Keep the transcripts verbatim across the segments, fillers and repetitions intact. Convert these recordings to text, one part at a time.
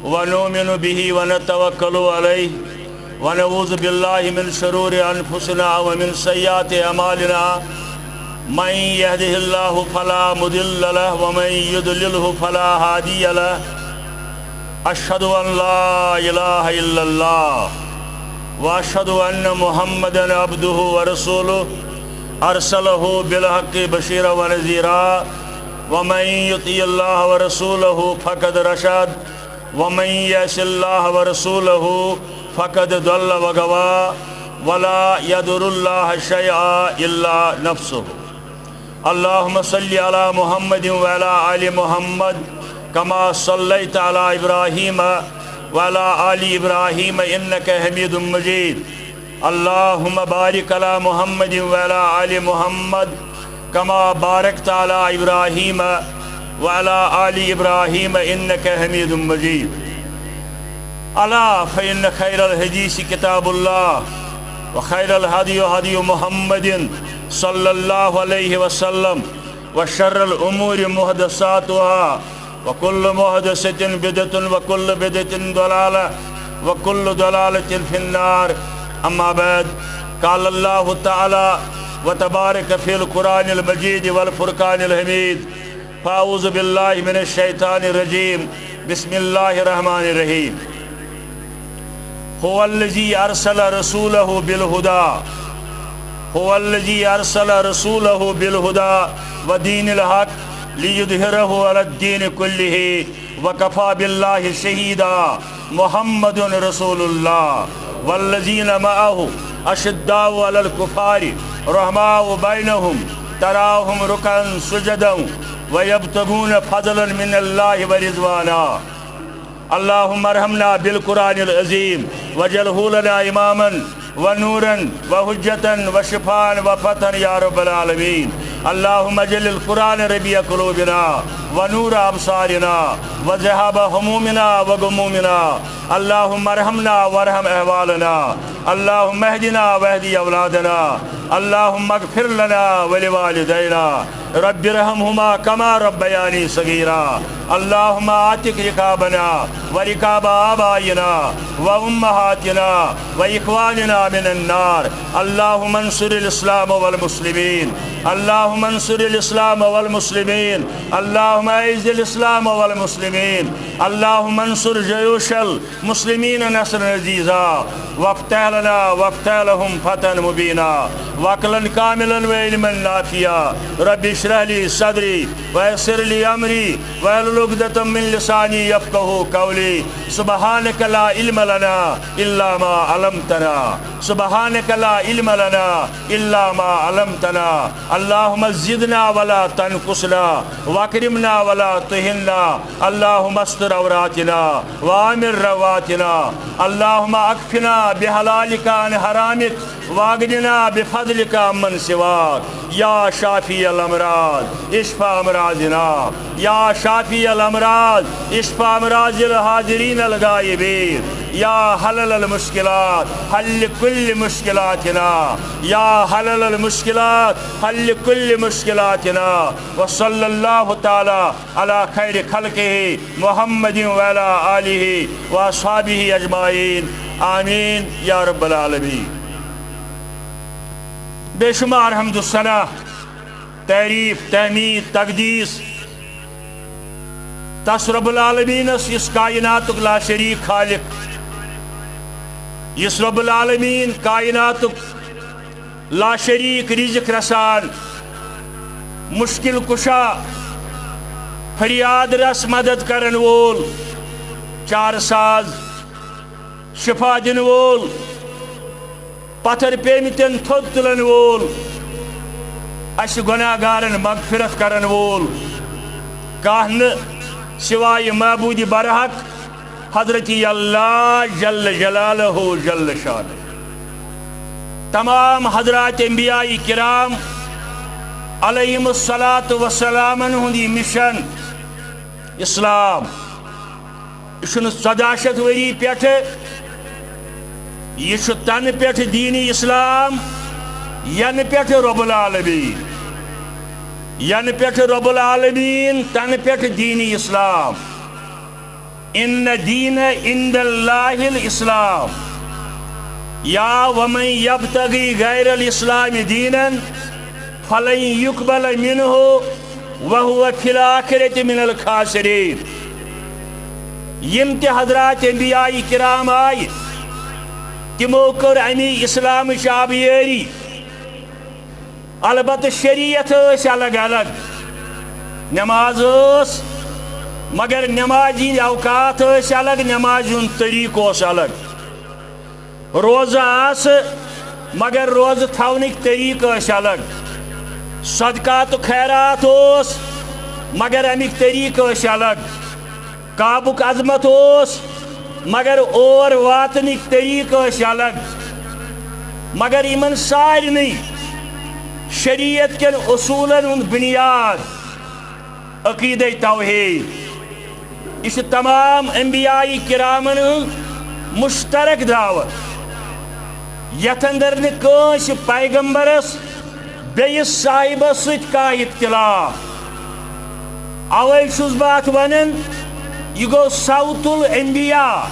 ونؤمن به ونتوكل عليه، ونعوذ بالله من شرور أنفسنا ومن سيئات أعمالنا. من يهده الله فلا مضل له، ومن يضلله فلا هادي له. أشهد أن لا إله إلا الله، وأشهد أن محمدا عبده ورسوله، أرسله بالحق بشيرا ونذيرا، ومن يطع الله ورسوله فقد رشد، ومن يعص الله ورسوله فقد ضل وغوى، ولا يضر الله شيئا إلا نفسه. اللهم صل على محمد وعلى آل محمد كما صليت على إبراهيم وعلى آل إبراهيم إنك حميد مجيد. اللهم بارك على محمد وعلى آل محمد كما باركت على إبراهيم وعلى آل إبراهيم إنك حميد مجيد. ألا فإن خير الحديث كتاب الله، وخير الهدي هدي محمد صلى الله عليه وسلم، وشر الأمور محدثاتها، وكل محدثة بدعة، وكل بدعة ضلالة، وكل ضلالة في النار. أما بعد، قال الله تعالى وتبارك في القرآن المجيد والفرقان الحميد، فأعوذ بالله من الشيطان الرجيم. بسم الله الرحمن الرحيم. هو الذي أرسل رسوله بالهدى، هو الذي أرسل رسوله بالهدى ودين الحق ليظهره على الدين كله وكفى بالله شهيدا. محمد رسول الله والذين معه أشداء على الكفار رحماء بينهم تراهم ركعا سجدا ويبتغون فضلا من الله ورضوانا. اللهم ارحمنا بالقرآن العظيم واجعله لنا إماما ونورا وحجة وشفاء وفتحا يا رب العالمين. اللهم اجعل القرآن ربيع قلوبنا ونور أبصارنا وذهاب همومنا وغمومنا. اللهم ارحمنا وارحم أحوالنا. اللهم اهدنا واهد أولادنا. اللهم اغفر لنا ولوالدينا. رب ارحمهما كما ربياني صغيرا. اللهم اعتق رقابنا ورقاب آبائنا وأمهاتنا وإخواننا من النار. اللهم انصر الإسلام والمسلمين. اللهم انصر الإسلام والمسلمين. اللهم أعز الإسلام والمسلمين. اللهم انصر جيوش المسلمين نصرا عزيزا. وافتح لنا وافتح لهم فتحا مبينا، وعقلا كاملا وعلما نافعا. رب اشرح لي صدري ويسر لي أمري واحلل عقدة من لساني يفقهوا قولي. سبحانك لا علم لنا إلا ما علمتنا. سبحانك لا علم لنا إلا ما علمتنا. اللهم زدنا ولا تنقصنا، وأكرمنا ولا تهنا. اللهم استر عوراتنا وآمن رواتنا. اللهم أكفنا بحلالك عن حرامك، وأغننا بفضلك عمن سواك. يا شافي الأمراض، اشف أمراضنا. يا شافي الأمراض، اشف أمراض الحاضرين الغائبين. يا حلل المشكلات، حل كل مشكلاتنا. يا حلل المشكلات، حل كل مشكلاتنا. وصلى الله تعالى على خير خلقه محمد وعلى آله وأصحابه أجمعين. آمين يا رب العالمين. بے شمار حمد و ثنا، تعریف، تحمید، تقدیس تس رب العالمینس، یس کائناتک لا شریک خالق، یس رب العالمین کائناتک لا شریک رزق رسان، مشکل کشا، فریاد رس مدد کرن وول، چار ساز، شفا دن وول، پتھر پیمتن تھوٚد تُلن وول، اسہِ گۄناہگارن مغفرت کرن وول، کانٛہہ نہٕ سوائے معبود برحق حضرت اللہ جل جلالہ جل شانہ۔ تمام حضرات انبیاء کرام علیہم الصلوۃ والسلامن ہُنٛد یہِ مشن اسلام، یہِ چھُنہٕ ژۄداہ شیٚتھ ؤری پٮ۪ٹھٕ، یہِ چھُ تنہٕ پٮ۪ٹھٕ دین اسلام، ینہٕ پٮ۪ٹھٕ رب العالمین، ینہٕ پٮ۪ٹھٕ رب العالمین، تنہٕ پٮ۪ٹھٕ دین اسلام۔ ان دین عند اللہ الاسلام، یا ومن یبتغی غیر الاسلام دینا فلن یقبل منہ وہو فی الآخرۃ من الخاسرین۔ یم تہِ حضرات انبیاء کرام آیہِ، تِمو کٔر امی اسلامٕچ آبیٲری۔ البتہ شریعت ٲس الگ الگ، نماز ٲس، مگر نمازِ ہٕنٛدۍ اوقات ٲسۍ الگ، نمازِ ہُنٛد طریقہٕ اوس الگ۔ روزٕ آسہٕ، مگر روزٕ تھاونٕکۍ طریقہٕ ٲسۍ الگ۔ صدقہ تہٕ خیرات اوس، مگر اَمِکۍ طریقہٕ ٲسۍ الگ۔ کعبُک عظمت اوس، مگر اور واتنٕکۍ طریقہٕ ٲسۍ الگ۔ مگر یِمن سارنٕے شریعت کٮ۪ن اصوٗلن ہُنٛد بُنیاد عقیدے توحید۔ یہِ چھُ تمام انبیاء کرامن ہُنٛد مشترک دعوت، یتھ اندر نہٕ کٲنٛسہِ پیغمبرس بیٚیِس صاحبس سۭتۍ کانٛہہ اختلاف۔ اوے چھُس بہٕ اتھ ونان، یہِ گوٚو صوت الانبیاء۔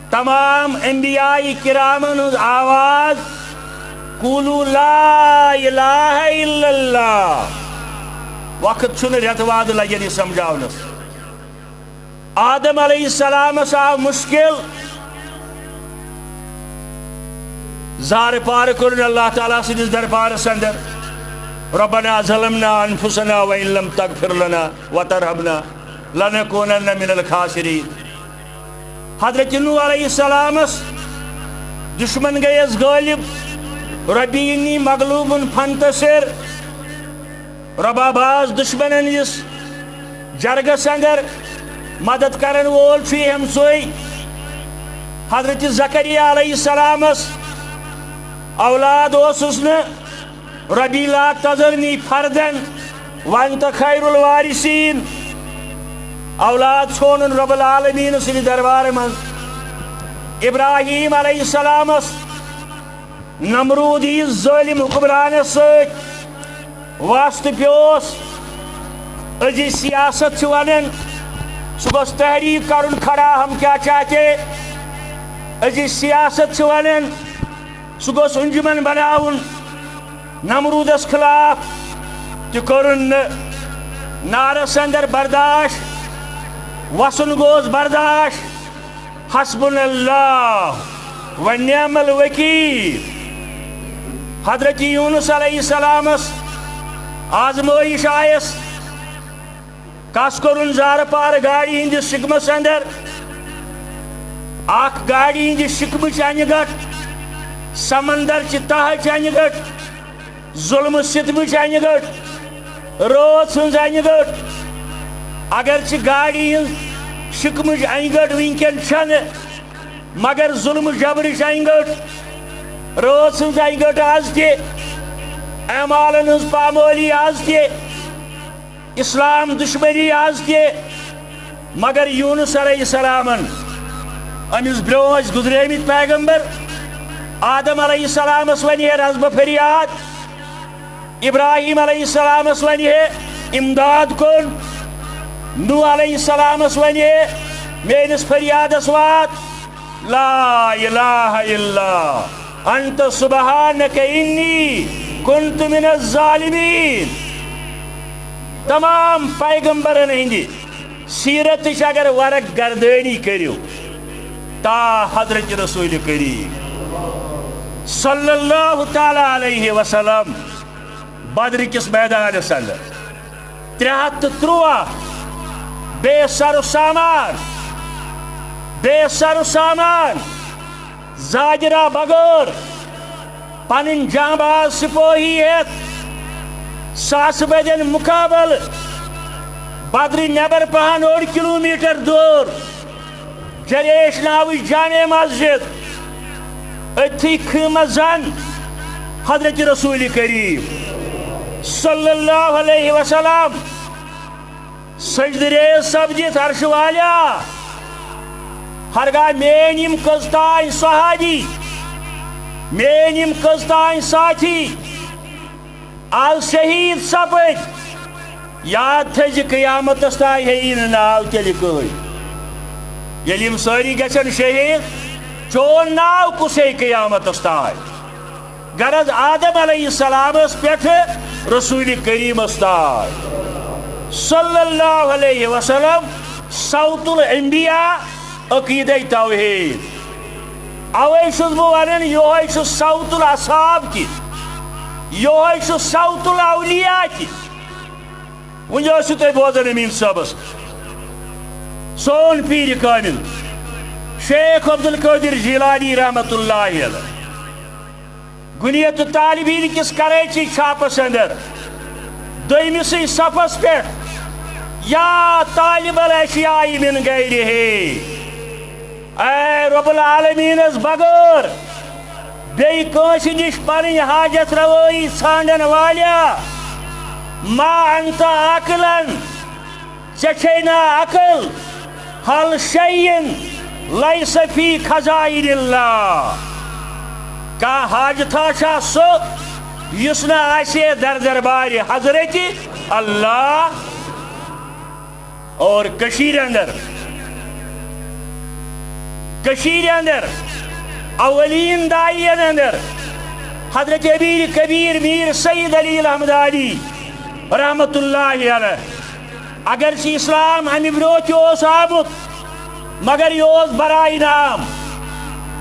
تمام انبیاء کرامن ہٕنٛز آواز، "قولوا لا الہ الا اللہ۔" وقت چھُنہٕ رٮ۪تہٕ وادٕ لگن یہِ سمجھاونس۔ آدم علیہ السلامس آو مشکل، زارٕ پارٕ کوٚرُن اللہ تعالیٰ سٕنٛدِس دربارس اندر، "ربنا ظلمنا انفسنا وان لم تغفر لنا وترحمنا لنکونن من الخاسرین۔" حضرت نوح علیہ السلامس دشمن گٔیس غٲلب، "ربی انی مغلوب فانتصر۔" رۄبا، باز دشمنن یُس جرگس اندر مدد کرن وول چھُ، یہِ ہمسوے۔ حضرت زکریا علیہ السلامس اولاد اوسُس نہٕ، "ربی لا تذرنی فردا وانت خیر الوارثین۔" اولاد ژھونُن رب العالمین سٕنٛدِ دربارٕ منٛز۔ ابراہیم علیہ السلامس نمرود ہِوِس ظٲلم حکمرانس سۭتۍ واسطہٕ پیوس۔ أزِچ سیاست چھِ ونان، سُہ گوٚژھ تحریک کرُن کھڑا، ہم کیا چاہتے۔ أزِچ سیاست چھِ ونان، سُہ گوٚژھ انجمن بناوُن نمرودس خلاف، تہِ کوٚرُن نہٕ۔ نارس اندر برداشت، وسُن گوٚوس برداشت۔ حسبنا اللہ و نعم الوکیل۔ حضرت یونس علیہ السلامس آزمٲیش آیس، کس کوٚرُن زارٕ پارٕ گاڑِ ہٕنٛدِس شِکمس اندر۔ اکھ گاڑِ ہٕنٛدِ شِکمٕچ انہِ گٔٹ، سمندر چہِ تہہ چہِ انہِ گٔٹ، ظلمہٕ ستمٕچ انہِ گٔٹ، رٲژ ہٕنٛز انہِ گٔٹ۔ اگرچہِ گاڑِ ہٕنٛز شِکمٕچ انہِ گٔٹ وٕنکٮ۪ن چھنہٕ، مگر ظلمہٕ جبرٕچ انہِ گٔٹ، رٲژ ہٕنٛز انہِ گٔٹ از تہِ، اعمالن ہٕنٛز پامٲلی از تہِ، اسلام دشمنی از تہِ۔ مگر یونس علیہ السلامن، أمِس برونٛہہ ٲسۍ گُزریمٕتۍ پیغمبر، آدم علیہ السلامس ونہِ ہے رزبہٕ فریاد، ابراہیم علیہ السلامس ونہِ ہے امداد کوٚر، نوح علیہ السلامس ونہِ ہے میٲنِس فریادس وات۔ لا الہ الا انت سبحانک انی کنت من الظالمین۔ تمام پیغمبرن ہٕنٛدِ سیرتٕچ اگر ورق گردٲنی کٔرِو، تا حضرت رسول کریم صلی اللہ تعالیٰ علیہ وسلم بدر کِس میدانس اندر ترٛےٚ ہتھ تہٕ ترٛواہ بے سر و سامان، بے سر و سامان، زاگرہ بغٲر، پنٕنۍ جانباز سپٲہی ہٮ۪تھ، ساسہٕ بٔدٮ۪ن مقابل، بدرِ نٮ۪بر پہن اوٚڑ کلومیٹر دوٗر، جریش ناوٕچ جامع مسجد، أتھی خۭمس زن حضرت رسول کریم صلی اللہ علیہ وسلم سجدٕ ریز سپدِتھ، عرشہٕ والیا، ہرگاہ میٲنۍ یِم کٔژ تام صحابی، میٲنۍ یِم کٔژ تام ساتھی از شہید سپٕدۍ، یاد تھٲوزِ، قیامتس تام ہیٚیی نہٕ ناو تیٚلہِ کٕہٕنۍ۔ ییٚلہِ یِم سٲری گژھن شہیٖد، چون ناو کُس ہیٚیہِ قیامتس تام؟ غرض، آدم علیہ السلامس پٮ۪ٹھ رسول کریمس تام صلی اللہ علیہ وسلم، صوت الانبیاء، عقیدے توحید۔ اوے چھُس بہٕ ونان، یہوے چھُ صوت الاصحاب تہِ، یہوے چھُ صوت الاولیاء تہِ۔ وۄنۍ ٲسِو تُہۍ بوزان امین صٲبس، سون پیٖر کامل شیخ عبدالقادر جیلانی رحمت اللہ علیہ۔ گُنیت طالبین کِس کریچی چھاپس اندر دوٚیمِسٕے صفس پٮ۪ٹھ، یا طالب الاشیاء من غیرہ، اے رب العالمینس بغٲر بیٚیہِ کٲنٛسہِ نِش پنٕنۍ حاجت روٲیی ژھانڈن والیا، ما انت عاقلن، ژےٚ چھے نا عقل، حل شیئن لیس فی خزائن اللہ، کانٛہہ حاجتھا چھا سُہ یُس نہٕ آسہِ در دربارِ حضرت اللہ؟ اور کٔشیٖرِ اندر، کٔشیٖرِ اندر اولین داعین اندر حضرت امیر کبیر میر سید علی الحمدانی رحمت اللہ علیہ۔ اگرچہ اسلام امہِ برونٛہہ تہِ اوس آمُت، مگر یہِ اوس برائے نام،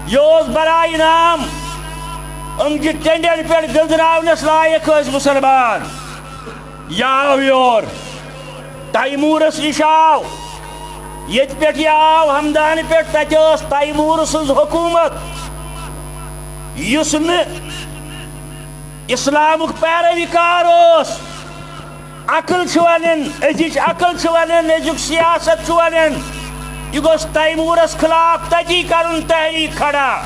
یہِ اوس برائے نام۔ یِم چھِ ٹینڈن پٮ۪ٹھ گٔنزراونس لایق ٲسۍ مسلمان۔ یہِ آو یور، تیمورس نِش آو، ییٚتہِ پٮ۪ٹھ یہِ آو ہمدانہٕ پٮ۪ٹھ، تتہِ ٲس تیمور سٕنٛز حکومت، یُس نہٕ اسلامُک پیروی کار اوس۔ عقل چھِ ونان، أزِچ عقل چھِ ونان، أزیُک سیاست چھُ ونان، یہِ گوٚژھ تیمورس خلاف تتی کرُن تحریک کھڑا۔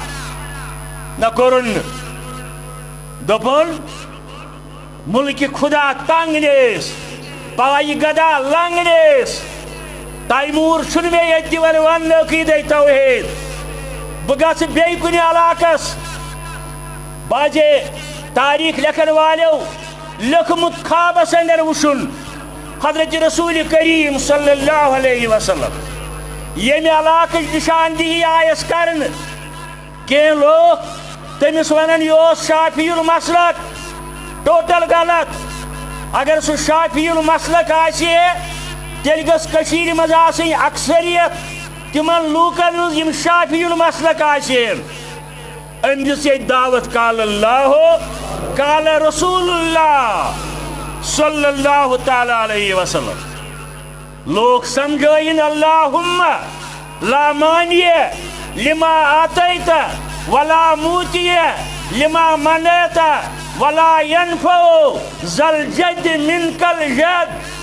نہ کوٚرُن نہٕ۔ دوٚپُن، ملکِ خدا تنگ نیس، پایہِ گدا لنگ نیس۔ تیمور چھُنہٕ مےٚ ییٚتہِ دِوان وننہٕ عقیدے توحید۔ بہٕ گژھٕ بیٚیہِ کُنہِ علاقس۔ بعضے تاریخ لیکھن والیو لیوٚکھمُت خوابس اندر وُچھُن حضرت رسول کریم صلی اللہ علیہ وسلم۔ ییٚمہِ علاقٕچ نشاندہی آیس کرنہٕ، کینٛہہ لوٗکھ تٔمِس ونان، یہِ اوس شافعی المسلک، ٹوٹل غلط۔ اگر سُہ شافعی المسلک آسہِ ہے، تیٚلہِ گٔژھ کٔشیٖرِ منٛز آسٕنۍ اکثریت تِمن لوٗکن ہٕنٛز، یِم شافعی المسلک آسہِ ہے۔ أمۍ دِژ ییٚتہِ دعوت، قال اللہ، قال رسول اللہ صلی اللہ تعالی علیہ وسلم۔ لوگ سمجھٲیِن، اللہم لا مانع لما اعطیت ولا معطی لما منعت ولا ینفع ذا الجد منک الجد۔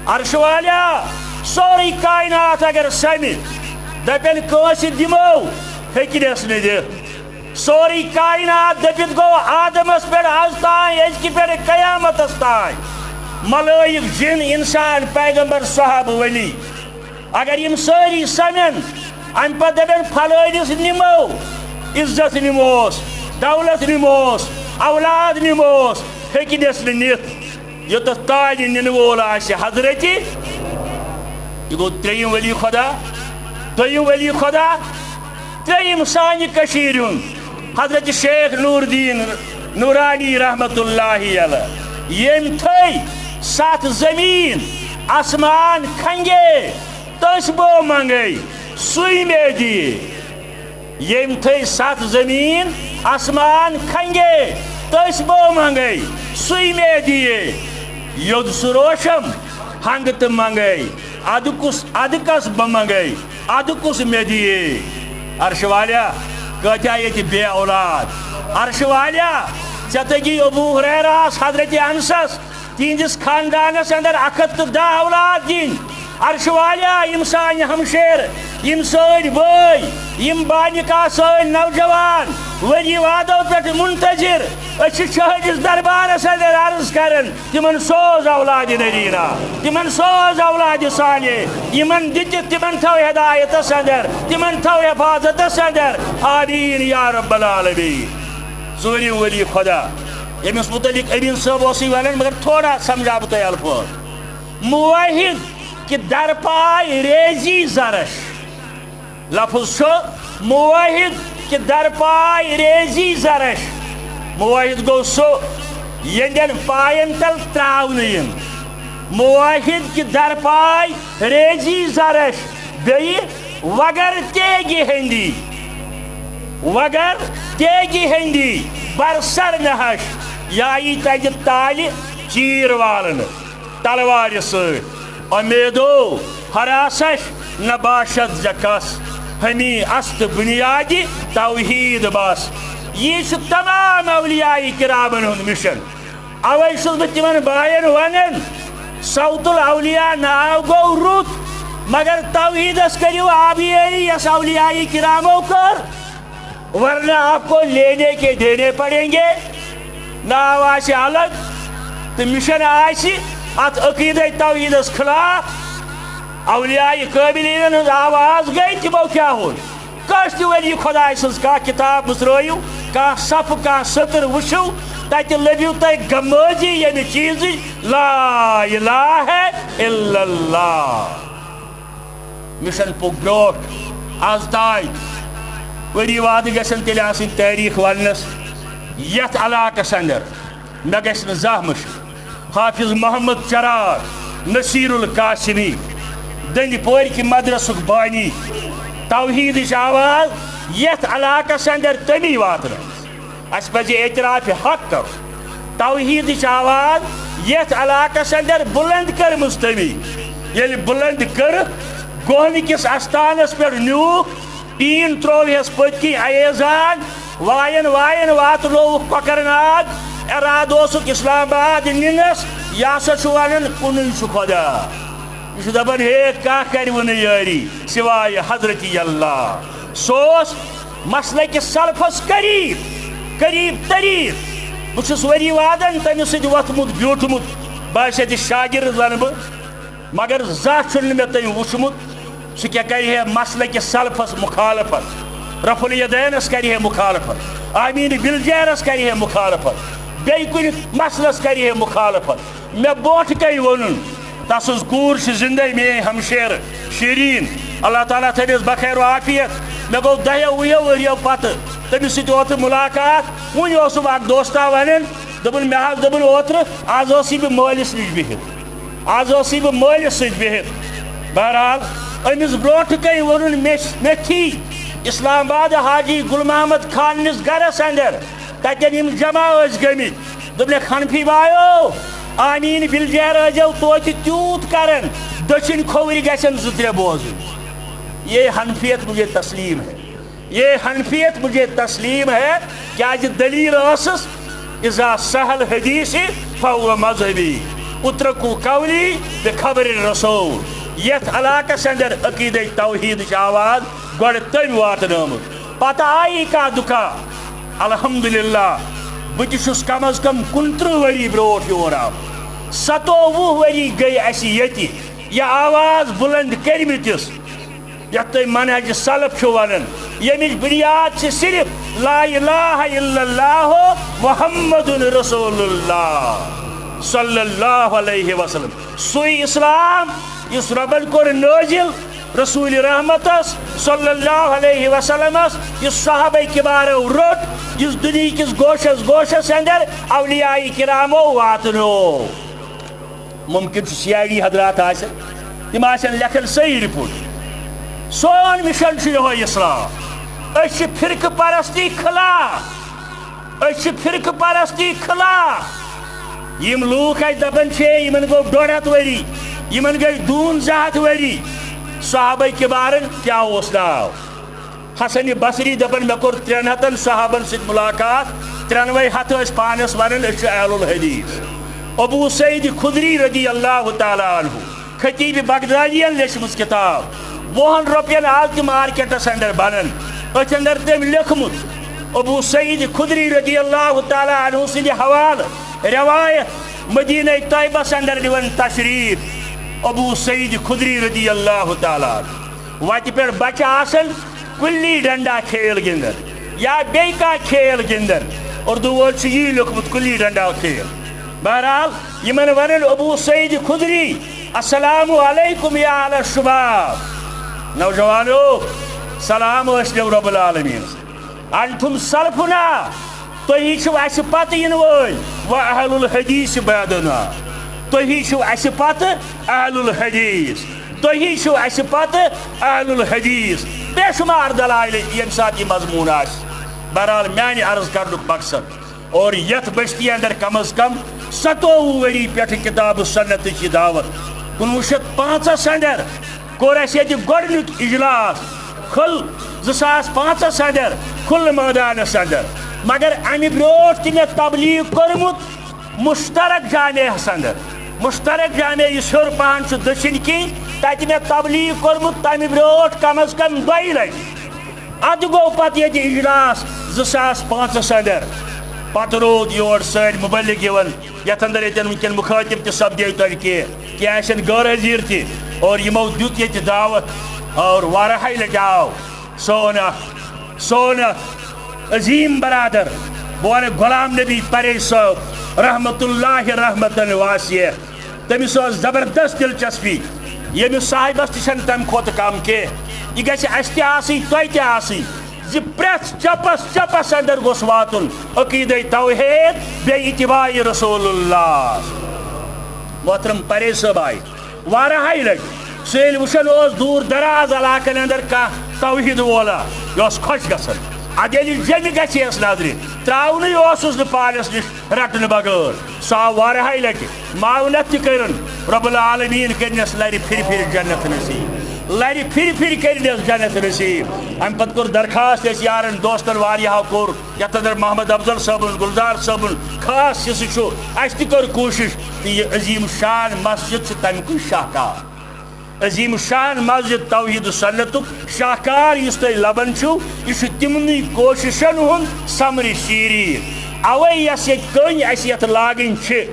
عرش والیا، سورُے کائنات اگر سمہِ، دپن کٲنٛسہِ دِمو، ہیٚکہِ نس نہٕ دِتھ۔ سورُے کائنات دٔپِتھ گوٚو آدمس پٮ۪ٹھ از تام، أزکہِ پٮ۪ٹھ قیامتس تام۔ ملائک، جن، انسان، پیغمبر، صحابہٕ، ولی، اگر یِم سٲری سمن، امہِ پتہٕ دپن، فلٲنِس نِمو، عزت نِموس، دولت نِموس، اولاد نِموس، ہیٚکہِ نس نہٕ نِتھ۔ یوٚتتھ تانۍ نِنہٕ وول آسہِ حضرت، یہِ گوٚو ترٛیٚیِم ولی خدا، دوٚیِم ولی خدا، ترٛیٚیِم سانہِ کٔشیٖرِ ہُنٛد حضرت شیخ نور الدین نورانی رحمت اللہ علیہ، ییٚمۍ تھٲے ستھ زمیٖن آسمان کھنگے، تٔسۍ بو منگے، سُے مےٚ دِیے۔ ییٚمۍ تھٲے ستھ زمیٖن آسمان کھنگے، تٔسۍ بو منگے، سُے مےٚ دِیے۔ یوٚد سُہ روشم ہنگ تہٕ منگے، ادٕ کُس، ادٕ کس بہٕ منگے، ادٕ کُس مےٚ دِیے۔ عرش والیا، کٲتیٛاہ ییٚتہِ بے اولاد۔ عرش والیا، ژےٚ تٔگی ابو ہریرہس، حضرت انسس، تِہنٛدِس خاندانس اندر اکھ ہتھ تہٕ دہ اولاد دِنۍ۔ عرش والیا، یِم سانہِ ہمشیر، یِم سٲنۍ بٲے، یِم بانِکا سٲنۍ نوجوان، ؤری وادو پٮ۪ٹھ منتظر، أسۍ چھِ چٲنِس دربارس اندر عرض کران، تِمن سوز اولادِ نرینا، تِمن سوز اولادِ صالح، یِمن دِتِتھ تِمن تھاو ہدایتس اندر، تِمن تھاو حفاظتس اندر۔ آمین یا رب العالمین۔ ژوٗرِم ولی خدا، ییٚمِس متعلق امین صٲب اوسُے ونان، مگر تھوڑا سمجھاو بہٕ تۄہہِ الفاظ۔ موحد کہ در پای ریزی زرش، لفظ چھُ موحد کہِ درپاے ریزی زرش۔ موحد گوٚو سُہ ییٚلٮ۪ن پاین تل تراونہٕ یِن۔ موحد کہِ درپاے ریزی زرش، بیٚیہِ وگر تیگہِ ہندی، وگر تیگہِ ہندی برسر نہش، یا یی تتہِ تالہِ چیر والنہٕ تلوارِ سۭتۍ۔ امیدو حراسش نہ باشد ز کس، ہمی است بنیادِ توحید بس۔ یہِ چھُ تمام اولیاء کرامن ہُنٛد مشن۔ اوے چھُس بہٕ تِمن باین ونان، صوت الاولیاء ناو گوٚو رُت، مگر توحیدس کٔرِو آبیٲری یۄس اولیاء کرامو کٔر، ورنہ آپ کو لینے کے دینے پڑیں گے۔ ناو آسہِ الگ تہٕ مشن آسہِ اتھ عقیدے توحیدس خلاف۔ اولیاء کاملینن ہٕنٛز آواز گٔے، تِمو کیٛاہ ووٚن؟ کٲنٛسہِ تہِ ؤلِو خۄداے سٕنٛز کانٛہہ کِتاب مٕژرٲیِو، کانٛہہ صفہٕ، کانٛہہ سٔتٕر وٕچھِو، تَتہِ لٔبِو تۄہہِ غمٲزی ییٚمہِ چیٖزٕچ، لا الہ الا اللہ۔ مشن پوٚک برٛونٛٹھ۔ از تام ؤری وادٕ گژھن تیٚلہِ آسٕنۍ تٲریٖخ وننس یتھ علاقس اندر۔ مےٚ گژھِ نہٕ زانٛہہ مٔشِتھ۔ حافظ محمد چراغ، نصیر القاسمی، دٔنٛدۍ پورِ کہِ مدرسُک بانی، توحیدٕچ آواز یتھ علاقس اندر تٔمی واتنٲومٕژ۔ اسہِ پزِ اعتراف حق کرُن۔ توحیدٕچ آواز یتھ علاقس اندر بلند کٔرمٕژ تٔمی۔ ییٚلہِ بلند کٔرٕکھ، گوہنہٕ کِس استانس پٮ۪ٹھ نیوٗکھ، ٹیٖن ترٛووہس پٔتۍ کِنۍ ایزان، واین واین واتنووُکھ کۄکرناگ۔ ارادٕ اوسُکھ اسلام آباد نِنس، یہِ ہسا چھُ ونان، کُنُے چھُ خۄدا۔ یہِ چھُ دپان، ہے، کانٛہہ کرِ وُنہٕ یٲری سوائے حضرتی اللہ۔ سُہ اوس مسلکہِ سلفس قریب، قریب تریٖن۔ بہٕ چھُس ؤری وادن تٔمِس سۭتۍ وۄتھمُت بیوٗٹھمُت، بہٕ آسہِ اَتہِ شاگرد زنہٕ بہٕ۔ مگر زانٛہہ چھُنہٕ مےٚ تٔمۍ وُچھمُت، سُہ کیٛاہ کرِ ہے مسلکہِ سلفس مخالفت، رفع الیدینس کرِ ہے مخالفت، آمین بالجہرس کرِ ہے مخالفت، بیٚیہِ کُنہِ مسلس کرِ ہے مخالفت۔ مےٚ برونٛٹھ کَنہِ ووٚنُن، تسٕنٛز کوٗر چھِ زندے، میٲنۍ ہمشیرٕ شیریٖن، اللہ تعالیٰ تھٲوِس بخیر و عافیت۔ مےٚ گوٚو دَہیو وُہیو ؤرِیو پتہٕ تٔمِس سۭتۍ اوترٕ مُلاقات۔ وُنہِ اوسُم اکھ دوستا ونان، دوٚپُن، مےٚ حظ دوٚپُن اوترٕ، از ٲسٕے بہٕ مٲلِس نِش بِہِتھ۔ از ٲسٕے بہٕ مٲلِس سۭتۍ بِہِتھ۔ بہرحال، أمِس برونٛٹھٕ کَنہِ ووٚنُن مےٚ، مےٚ تھی اسلام آباد حاجی غلام محمد خان نِس گرس اندر۔ تَتٮ۪ن یِم جمع ٲسۍ گٔمٕتۍ، دوٚپنَکھ، حنفی بایو، آمین بالجہر ٲسۍزیو توتہِ تیوٗت کران، دٔچھِنۍ کھووٕرۍ گژھن زٕ ترٛےٚ بوزٕنۍ۔ یہ حنفیت مجھے تسلیم ہے۔ یہ حنفیت مجھے تسلیم ہے، کیازِ دلیل ٲسٕس، اذا سہل حدیثی فہو مذہبی، اترکو قولی بخبر الرسول۔ یتھ علاقس اندر عقیدے توحیدٕچ آواز گۄڈٕ تٔمۍ واتنٲومٕژ، پتہٕ آیی کا دُکا۔ الحمدللہ، بہٕ تہِ چھُس کم از کم کُنترٕہ ؤری برونٛٹھ یور آمُت۔ ستووُہ ؤری گٔے اسہِ ییٚتہِ یہِ آواز بُلند کٔرمٕتِس، یتھ تُہۍ منہج سلف چھِو ونان، ییٚمِچ بُنیاد چھِ صرف لا الہ الا اللہ محمد رسول اللہ صلی اللہ علیہ وسلم۔ سُے اسلام یُس رۄبن کوٚر نٲزِل رسول رحمتس صلی اللہ علیہ وسلمس، یُس صحابہ کبارو روٚٹ، یُس دُنیہکِس گوشس گوشس اندر اولیاء کرامو واتنو۔ ممکن چھُ سی آئی ڈی حضرات آسن، تِم آسن لیکھان صحیح رپورٹ۔ سون مشن چھُ یِہوٚے اسلام۔ أسۍ چھِ فرقہٕ پرستی خلاف۔ أسۍ چھِ فرقہٕ پرستی خلاف۔ یِم لوٗکھ اَسہِ دَپان چھِ، یِمَن گوٚو ڈۄڈ ہَتھ ؤری، یِمَن گٔے دوٗن زٕ ہَتھ ؤری۔ صحابہ کِبارَن کیٛاہ اوس ناو؟ حسن بصری دَپان، مےٚ کوٚر ترٛٮ۪ن ہَتَن صحابَن سۭتۍ مُلاقات، ترٛٮ۪نوَے ہَتھ ٲسۍ پانَس وَنان، أسۍ چھِ اہل الحدیث۔ ابو سعید خدری رضی اللہ تعالیٰ عنہ، خطیب بغدادین لیچھمٕژ کتاب، وُہن رۄپین آو تہِ مارکیٹس اندر بنن۔ أتھۍ اندر تٔمۍ لیوٚکھمُت، ابو سعید خدری رضی اللہ تعالیٰ عنہ سٕنٛدِ حوالہٕ روایت، مدینہ طیبس اندر نِوان تشریف۔ ابو سعید خدری رضی اللہ تعالیٰ عنہ وتہِ پٮ۪ٹھ بچہٕ آسن، گُلی ڈنڈا کھیل گِنٛدان یا بیٚیہِ کانٛہہ کھیل گِنٛدان۔ اردو وٲلۍ چھُ یی لیوٚکھمُت، گُلی ڈنڈا کھیل۔ بہرحال، یِمن ونان ابو سعید خدری، السلام علیکم یا اہل الشباب۔ نوجوانو، سلام ٲسۍ نو رب العالمین۔ انتم سلفنا، تُہی چھِو اَسہِ پتہٕ یِنہٕ وٲلۍ، و اہل الحدیث بعدنا، تُہی چھِو اَسہِ پتہٕ اہل الحدیث، تُہی چھِو اَسہِ پتہٕ اہل الحدیث۔ بے شمار دلائل ییٚمہِ ساتہٕ یہِ مضموٗن آسہِ۔ بہرحال، میانہِ عرض کرنُک مقصد، اور یتھ بستی اندر کم از کم ستووُہ ؤری پٮ۪ٹھٕ کتاب و سنتٕچ یہِ دعوت۔ کُنوُہ شیٚتھ پانٛژس اندر کوٚر اَسہِ ییٚتہِ گۄڈٕنیُک اجلاس کھُل، زٕ ساس پانٛژس اندر کھُلہٕ مٲدانس اندر۔ مگر امہِ برونٛٹھ تہِ مےٚ تبلیغ کوٚرمُت مشترک جامعس اندر۔ مشترک جامع یُس ہیوٚر پہن چھُ دٔچھِنۍ کِنۍ، تتہِ مےٚ تبلیغ کوٚرمُت تمہِ برونٛٹھ کم از کم دۄیہِ لٹہِ۔ ادٕ گوٚو پتہٕ ییٚتہِ اجلاس زٕ ساس پانٛژس اندر۔ پتہٕ روٗد یور سٲنۍ مبلغ یِوان، یتھ اندر ییٚتٮ۪ن وٕنکٮ۪ن مخٲطب تہِ سپدے تۄہہِ کینٛہہ، کینٛہہ آسن غٲر حٲضِر تہِ، اور یِمو دیُت ییٚتہِ دعوت، اور واریاہے لٹہِ آو سون اکھ، سون اکھ عظیم برادر، بہٕ ونہٕ غلام نبی پرے صٲب، رحمت اللہ رحمتن واسع۔ تٔمِس ٲس زبردست دلچسپی، ییٚمِس صاحبس تہِ چھنہٕ تمہِ کھۄتہٕ کم کینٛہہ۔ یہِ گژھِ اسہِ تہِ آسٕنۍ، تۄہہِ تہِ آسٕنۍ، زِ پرٛٮ۪تھ چپس چپس اندر گوٚژھ واتُن عقیدے توحید بیٚیہِ اتباع رسول اللہ۔ محترم پرے صٲب آیہِ واریاہے لٹہِ۔ سُہ ییٚلہِ وٕچھان اوس دوٗر دراز علاقن اندر کانٛہہ توحید وولا، یہِ اوس خۄش گژھان۔ ادٕ ییٚلہِ جیٚمہِ گژھِ ہس نظرِ، تراونٕے اوسُس نہٕ پانس نِش رٹنہٕ بغٲر۔ سُہ آو واریاہے لٹہِ، معاونت تہِ کٔرٕن۔ رب العالمین کٔرنس لرِ پھرِ پھرِ جنت نصیب، لرِ پھرِ پھرِ کٔرنس جنت نصیب۔ امہِ پتہٕ کوٚر درخواست اسہِ یارن دوستن واریاہو کوٚر، یتھ اندر محمد افضل صٲبُن، گلزار صٲبُن خاص حصہٕ چھُ۔ اسہِ تہِ کٔر کوٗشش تہٕ یہِ عظیم شان مسجد چھِ تمہِ کُے شاہکار۔ عظیم شان مسجد توحید و سنتُک شاہکار یُس تُہۍ لبان چھِو، یہِ چھُ تِمنٕے کوٗششن ہُنٛد ثمرِ شیٖریٖن۔ اوے یۄس ییٚتہِ کٔنۍ اسہِ یتھ لاگٕنۍ چھِ،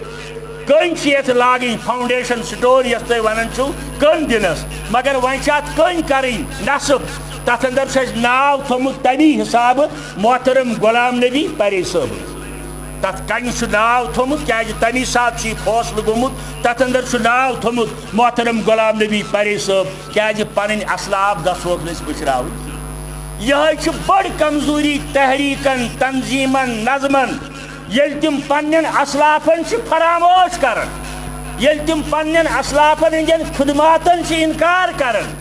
کٔنۍ چھِ یتھ لاگٕنۍ فاؤنڈیشن سٹون یتھ تُہۍ ونان چھِو کٔنۍ دِنس، مگر وۄنۍ چھِ اتھ کٔنۍ کرٕنۍ نصب۔ تتھ اندر چھُ اسہِ ناو تھوٚمُت تمی حسابہٕ محترم غلام نبی پرے صٲبُن۔ تتھ کنہِ چھُ ناو تھوٚمُت، کیازِ تمی ساتہٕ چھُ یہِ فٲصلہٕ گوٚمُت، تتھ اندر چھُ ناو تھوٚمُت محترم غلام نبی پرے صٲب، کیازِ پنٕنۍ اسلاف گژھوکھ نہٕ أسۍ مٔشراوٕنۍ۔ یِہوٚے چھِ بٔڑ کمزوری تحریکن، تنظیمن، نظمن، ییٚلہِ تِم پننٮ۪ن اسلافن چھِ فراموش کران، ییٚلہِ تِم پننٮ۪ن اسلافن ہٕنٛدٮ۪ن خدماتن چھِ انکار کران،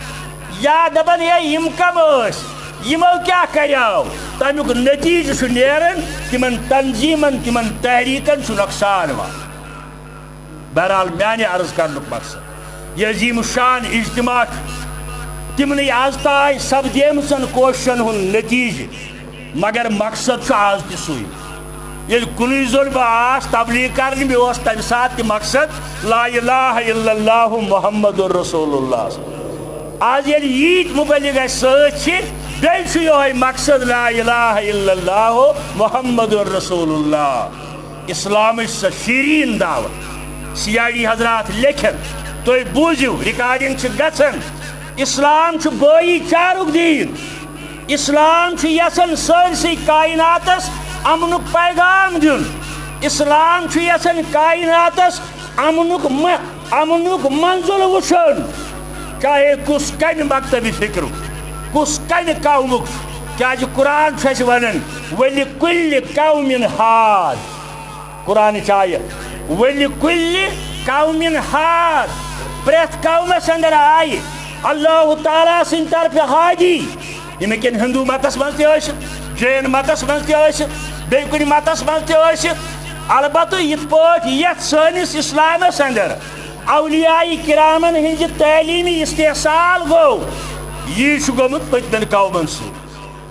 یا دپان، ہے، یِم کم ٲسۍ، یِمو کیٛاہ کریاو؟ تمیُک نتیجہٕ چھُ نیران تِمن تنظیمن، تِمن تحریکن چھُ نۄقصان واتان۔ بہرحال، میانہِ عرض کرنُک مقصد، یہِ عظیم شان اجتماع چھُ تِمنٕے از تام سپدیمژن کوششن ہُنٛد نتیجہٕ، مگر مقصد چھُ از تہِ سُے۔ ییٚلہِ کُنُے زوٚن بہٕ آس تبلیغ کرنہِ، مےٚ اوس تمہِ ساتہٕ تہِ مقصد لا الہ الا اللہ محمد رسول اللہ۔ از ییٚلہِ ییٖتۍ مبلغ اسہِ سۭتۍ چھِ، بیٚیہِ چھُ یِہوٚے مقصد لا الہ الا اللہ محمد رسول اللہ۔ اسلامٕچ سۄ شیرین دعوت۔ سی آئی ڈی حضرات لیکھن، تُہۍ بوٗزِو، ریکارڈنگ چھِ گژھان۔ اسلام چھُ بٲیی چارُک دیٖن۔ اسلام چھُ یژھان سٲرسٕے کائناتس امنُک پیغام دیُن۔ اسلام چھُ یژھان کائناتس امنُک م-، امنُک منزل وٕچھُن، چاہے کُس کمہِ مکتبہِ فکرُک، کُس کمہِ قومُک چھُ۔ کیازِ قرآن چھُ اسہِ ونان، "ولکل قوم ہاد۔" قرآنٕچ آیت، "ولکل قوم ہاد"۔ پرٛٮ۪تھ قومس اندر آیہِ اللہ تعالیٰ سٕنٛدِ طرفہٕ ہادی۔ یِم ہیٚکن ہندو متس منٛز تہِ ٲسِتھ، جین متس منٛز تہِ ٲسِتھ، بیٚیہِ کُنہِ متس منٛز تہِ ٲسِتھ۔ البتہٕ یِتھ پٲٹھۍ یتھ سٲنِس اسلامس اندر اولیاء کرامن ہٕنٛزِ تعلیٖمہِ استحصال گوٚو، یی چھُ گوٚمُت پٔتمٮ۪ن قومن سۭتۍ۔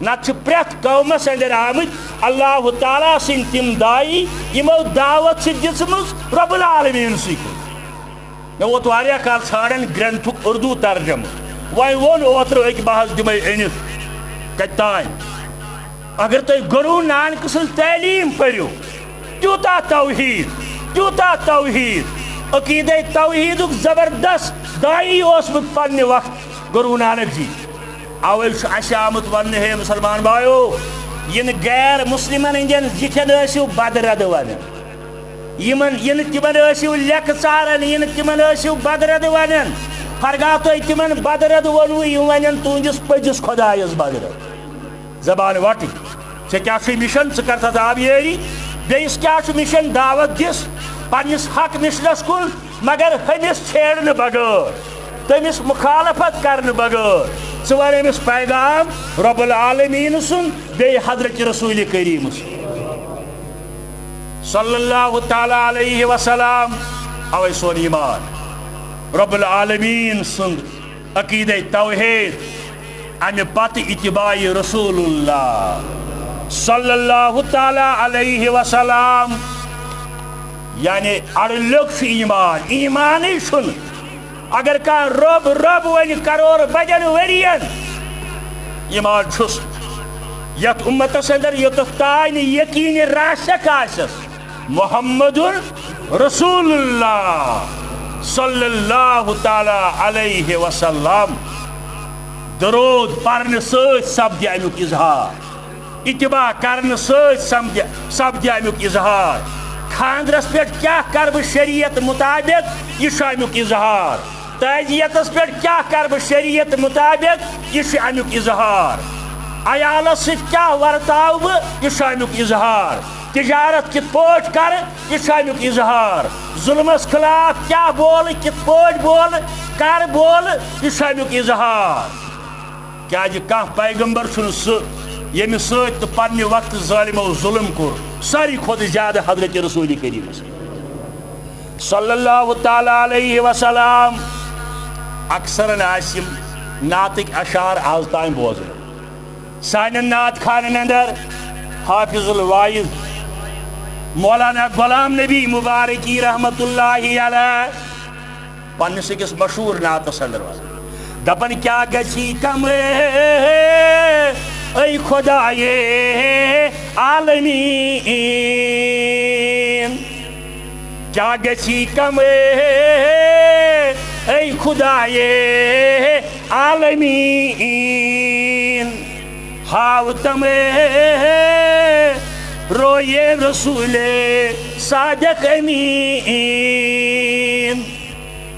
نتہٕ چھِ پرٛٮ۪تھ قومس اندر آمٕتۍ اللہ تعالیٰ سٕنٛدۍ تِم داعی، یِمو دعوت چھِ دِژمٕژ رب العالمین سٕے کُن۔ مےٚ ووت واریاہ کال ژھانڈان گرنتھُک اردو ترجمہٕ۔ وۄنۍ ووٚن اوترٕ أکۍ، بہٕ حظ دِمے أنِتھ۔ کتہِ تام؟ اگر تُہۍ گروٗ نانکہٕ سٕنٛز تعلیٖم پٔرِو، تیوٗتاہ توحید، تیوٗتاہ توحید، عقیدے توحیدُک زبردست داعی اوسمُت پننہِ وقتہٕ گروٗ نانک جی۔ اوے چھُ اسہِ آمُت وننہٕ، ہے مسلمان بایو، یِنہٕ غیر مسلمن ہٕنٛدٮ۪ن زِٹھٮ۪ن ٲسِو بدرد ونان۔ یِمن، یِنہٕ تِمن ٲسِو لیٚکہٕ ژاران، یِنہٕ تِمن ٲسِو بدرد ونان۔ ہرگاہ تۄہہِ تِمن بدرد ووٚنوٕ، یِم ونن تُہنٛدِس پٔزِس خۄدایس بدرد۔ زبان وٹٕنۍ۔ ژےٚ کیٛاہ چھُے مِشن؟ ژٕ کر تتھ آبیٲری۔ بیٚیِس کیٛاہ چھُ مِشن؟ دعوت دِس پننِس حق مِشنس کُن، مگر ہُمِس چھیڑنہٕ بغٲر، تٔمِس مخالفت کرنہٕ بغٲر۔ ژٕ ون أمِس پیغام رب العالمین سُنٛد، بیٚیہِ حضرت رسول کریم سُنٛد۔ صلی اللہ تعالیٰ علیہ وسلم۔ اوے سون ایمان۔ رب العالمین سُنٛد عقیدہ توحید، امہِ پتہٕ اتباع رسول اللہ صلی اللہ تعالیٰ علیہ وسلم۔ یعنی اڑلیوٚک چھُ ایمان، ایمانٕے چھُنہٕ۔ اگر کانٛہہ رب رب ونہِ کرور بدین ورین، ایمان چھُس۔ یتھ امتس اندر یوٚتتھ تانۍ یقین راسخ آسٮ۪س محمد رسول اللہ صلی اللہ تعالیٰ علیہ وسلم۔ درود پرنہٕ سۭتۍ سپدِ امیُک اظہار، اتباع کرنہٕ سۭتۍ سپدِ، سپدِ امیُک اظہار۔ خاندرس پٮ۪ٹھ کیٛاہ کرٕ بہٕ شریعت مطابق، یہِ چھُ امیُک اظہار۔ تعزیتس پٮ۪ٹھ کیٛاہ کرٕ بہٕ شریعت مطابق، یہِ چھُ امیُک اظہار۔ عیالس سۭتۍ کیٛاہ ورتاو بہٕ، یہِ چھُ امیُک اظہار۔ تجارت کِتھ پٲٹھۍ کرٕ، یہِ چھُ امیُک اظہار۔ ظلمس خلاف کیٛاہ بولہٕ، کِتھ پٲٹھۍ بولہٕ، کر بولہٕ، یہِ چھُ امیُک اظہار۔ کیازِ کانٛہہ پیغمبر چھُنہٕ سُہ، ییٚمِس سۭتۍ تہٕ پننہِ وقتہٕ ظٲلمو ظلم کوٚر، ساروی کھۄتہٕ زیادٕ حضرت رسول کریمس صلی اللہ تعالیٰ علیہ وسلم۔ اکثرن آسہِ یِم نعتٕکۍ اشعار آز تام بوزنہٕ۔ سانٮ۪ن نعت خانن اندر حافظ الواعظ مولانا غلام نبی مبارکی رحمت اللہ علیہ پننِس أکِس مشہوٗر نعتس اندر وَنان۔ دَپان، کیٛاہ گژھی کم اے خدایے عالمین، کیٛاہ گژھی کم اے خدایے عالمین، ہاو تم رویے رسول صادق امین۔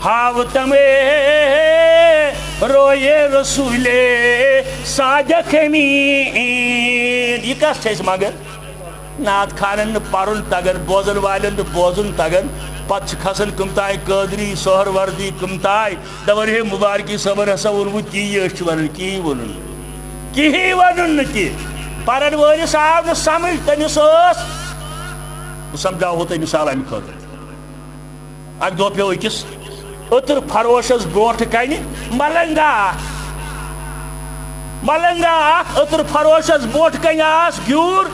ہاو تم رویے رسول صادق امین۔ یہِ کس چھِ أسۍ منگان؟ نعت خانن نہٕ پرُن تگان، بوزن والٮ۪ن نہٕ بوزُن تگان۔ پتہٕ چھِ کھسان کٕم تام قٲدری، سہروردی، کٕم تام دپان، ہے مبارکی صٲبن ہسا ووٚنمُت تی، أسۍ چھِ ونان کِہیٖنۍ ووٚنُن نہٕ۔ کِہیٖنۍ ووٚنُن نہٕ کینٛہہ۔ پرن وٲلِس آو نہٕ سمجھ، تٔمِس ٲس، بہٕ سمجھاوہو تۄہہِ مثال امہِ خٲطرٕ۔ اکہِ دۄہ پیوٚو أکِس أتٕر فروشس برونٛٹھ کنہِ ملنگا اکھ۔ ملنگا اکھ أتٕر فروشس برونٛٹھ کنہِ آس گیوٗر،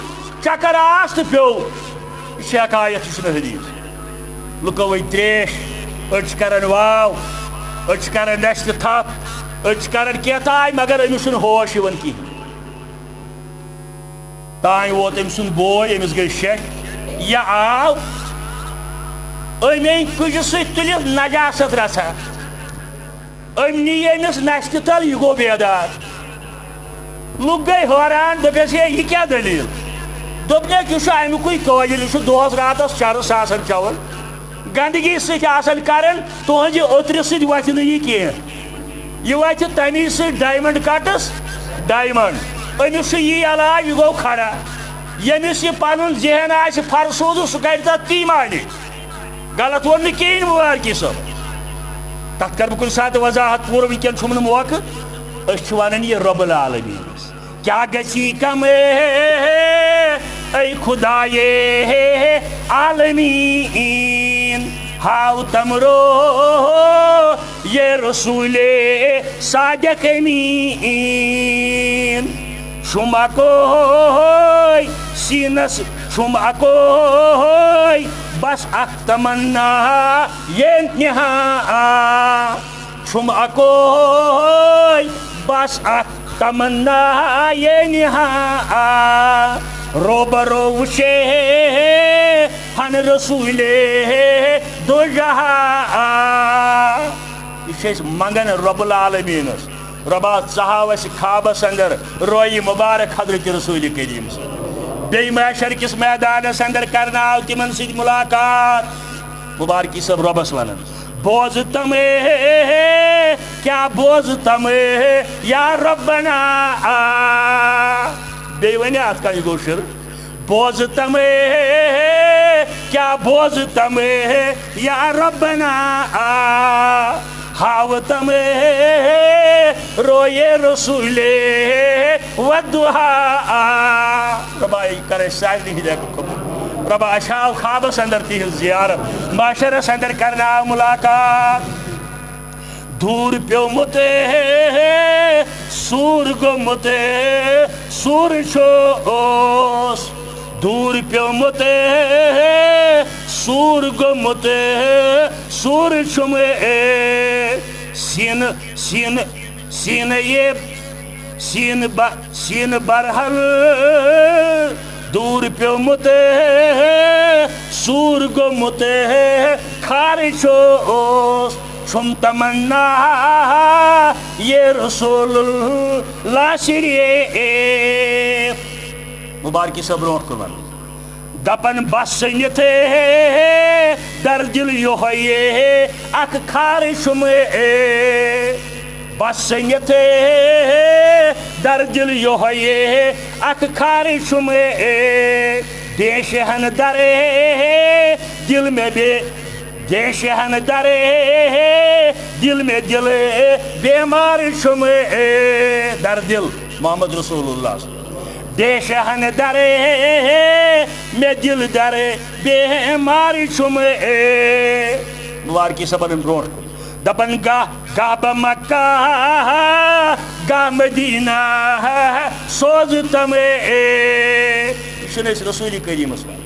چکر آس تہٕ پیوٚو۔ یہِ چھِ حکایت، یہِ چھُنہٕ حدیث۔ لُکو ؤتھۍ تریش، أڑۍ چھِ کران واو، أڑۍ چھِ کران نشتہِ تھپھ، أڑۍ چھِ کران کینٛہہ تام، مگر أمِس چھُنہٕ ہوش یِوان کِہیٖنۍ۔ تانۍ ووت أمۍ سُنٛد بوے، أمِس گٔے شیٚکھ۔ یہِ آو أمۍ أنۍ کُجہِ سۭتۍ تُلِتھ نجاست رژھا۔ أمۍ نی أمِس نستہِ تل، یہِ گوٚو بیدار۔ لُکھ گٔے حٲران، دوٚپٮ۪س، ہے، یہِ کیٛاہ دٔلیٖل؟ دوٚپنَکھ، یہِ چھُ اَمِکُے کٲہِل، یہِ چھُ دۄہَس راتَس چرس آسان چٮ۪وان، گندگی سۭتۍ آسان کران، تُہنٛزِ اوترِ سۭتۍ وۄتھِ نہٕ یہِ کینٛہہ۔ یہِ وۄتھِ تَمی سۭتۍ ڈایمنڈ کٹس ڈایمنڈ۔ أمِس چھُ یی علاج، یہِ گوٚو کھڑا۔ ییٚمِس یہِ پنُن ذہن آسہِ فرسودٕ، سُہ کرِ تتھ تی معنی۔ غلط ووٚن نہٕ کِہیٖنۍ مبارکی صٲب۔ تتھ کرٕ بہٕ کُنہِ ساتہٕ وضاحت پوٗرٕ، وٕنکیٚن چھُم نہٕ موقعہٕ۔ أسۍ چھِ ونان یہِ رب العالمینس۔ کیا گژھی کم اے خدائے عالمین، ہاو تمرو یہ رسول صادق امین۔ چھُم اکوے سینس، چھُم اکوے بس اکھ تمنا یہ نہا۔ چھُم اکوے بس اکھ تمنا یہ نہا، روبرو وچھے ہن رسول دو جہاں۔ یہِ چھِ أسۍ منگان رب العالمینس، ربا ژٕ ہاو اسہِ خوابس اندر روی مبارک حضرت رسول کریم صٲب۔ بیٚیہِ محشر کِس میدانس اندر کرناو تِمن سۭتۍ ملاقات۔ مبارکی صٲب رۄبس ونان، بوزتم، کیا بوزتم، یا ربنا۔ آ، بیٚیہِ وَنہِ اَتھ کَنہِ گوٚو شِرک۔ بوزتم، کیا بوزتم، یا ربنا۔ آ، ہاوتم، روئے رسول والضحیٰ۔ آ، رۄبا، یہِ کر اَسہِ سارنٕے ہِدایت قبول۔ رۄبا، اَسہِ ہاو خوابس اندر تِہنٛز زیارت، محشرس اندر کرناو ملاقات۔ دوٗر پیوٚمُت، سوٗر گوٚمُت، سوٗر چھُ اوس۔ دوٗر پیوٚمُت، سوٗر گوٚمُت، سوٗر چھُم۔ سیٖنہٕ، سیٖنہٕ، سیٖنہٕ یہِ، سیٖنہٕ بہ-، سیٖنہٕ برحل۔ دوٗر پیوٚمُت، سوٗر گوٚمُت، خار چھُ اوس۔ چھُم تمنا، یہ رسول اللہ شریف۔ مبارکی صٲب برونٛٹھ کُن وَنہٕ۔ دَپان بس سٔنِتھ دردِل یۄہے اکھ خار چھُم۔ بس سٔنِتھ دردِل یۄہے اکھ خار چھُم۔ دیشہن در دل میں بے، دیشہن در دل میں دل بیمار چھُم۔ دردِل محمد رسول اللہ۔ دیشہن در مےٚ دِل در بیمار چھُم۔ مبارکی صٲبن برونٛٹھ کُن۔ دپان گاہ گاہ بہ مکہ، گاہ مدینہ، سوزتم۔ یہِ چھُنہٕ أسۍ رسول کریمس ونان،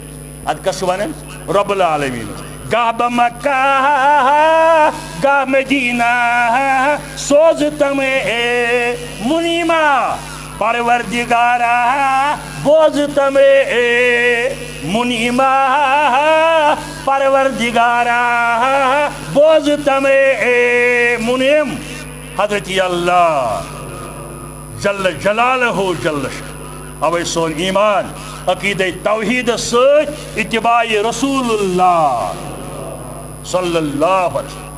اتھ کس چھُ ونان؟ رب العالمین۔ گاہ بہ مکہ، گاہ مدینہ، سوزتم۔ منیما پروردگارا، بوزتم۔ منیما پروردگارا، بوزتم۔ منیم حضرت اللہ جل جلالہ جل شانہ۔ اوے سون ایمان عقیدہ توحید سۭتۍ، اتباع رسول اللہ صلی اللہ علیہ وسلم۔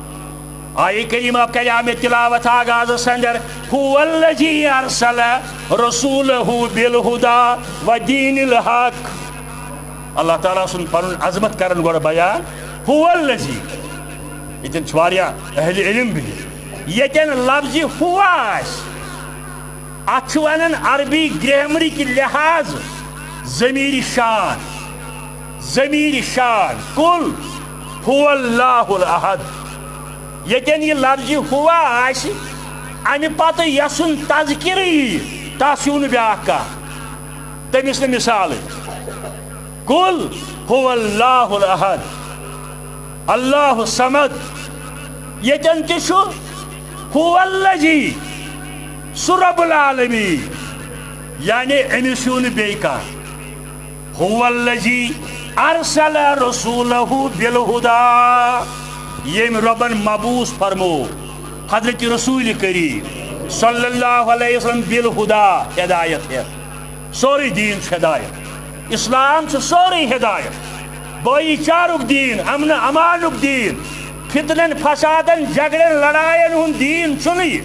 آیہِ کریمہ کلام تلاوت آغازس اندر، هو الذی ارسل رسولہ بالہدی و دین الحق۔ اللہ تعالیٰ سُنٛد پنُن عظمت کرن گۄڈٕ بیان۔ هو الذی، ییٚتٮ۪ن چھِ واریاہ اہل علم بِہِتھ۔ ییٚتٮ۪ن لفظِ ہوا آسہِ، اتھ چھِ ونان عربی گرامرٕکۍ لحاظ ضمیر شان۔ ضمیر شان، قل هو اللہ الاحد۔ ییٚتٮ۪ن یہِ لفظِ ہوا آسہِ، امہِ پتہٕ یسُن تذکرٕ یی، تس ہیوٗ نہٕ بیٛاکھ کانٛہہ۔ تٔمِس نہٕ مثالٕے۔ قل هو اللہ الاحد، اللہ الصمد۔ ییٚتٮ۪ن تہِ چھُ هو الذی، سُہ رب العالمین، یعنی أمِس ہیوٗ نہٕ بیٚیہِ کانٛہہ۔ هو الذی ارسل رسولہ بالہدی، ییٚمۍ رۄبن مبعوث فرموو حضرت رسول کریم صلی اللہ علیہ وسلم بالہدی، ہدایت ہٮ۪تھ۔ سورُے دیٖن چھُ ہدایت۔ اسلام چھُ سورُے ہدایت۔ بھٲیی چارُک دیٖن، امن امانُک دیٖن، فتنن، فسادن، جھگڑن، لڑاین ہُنٛد دیٖن چھُنہٕ یہِ۔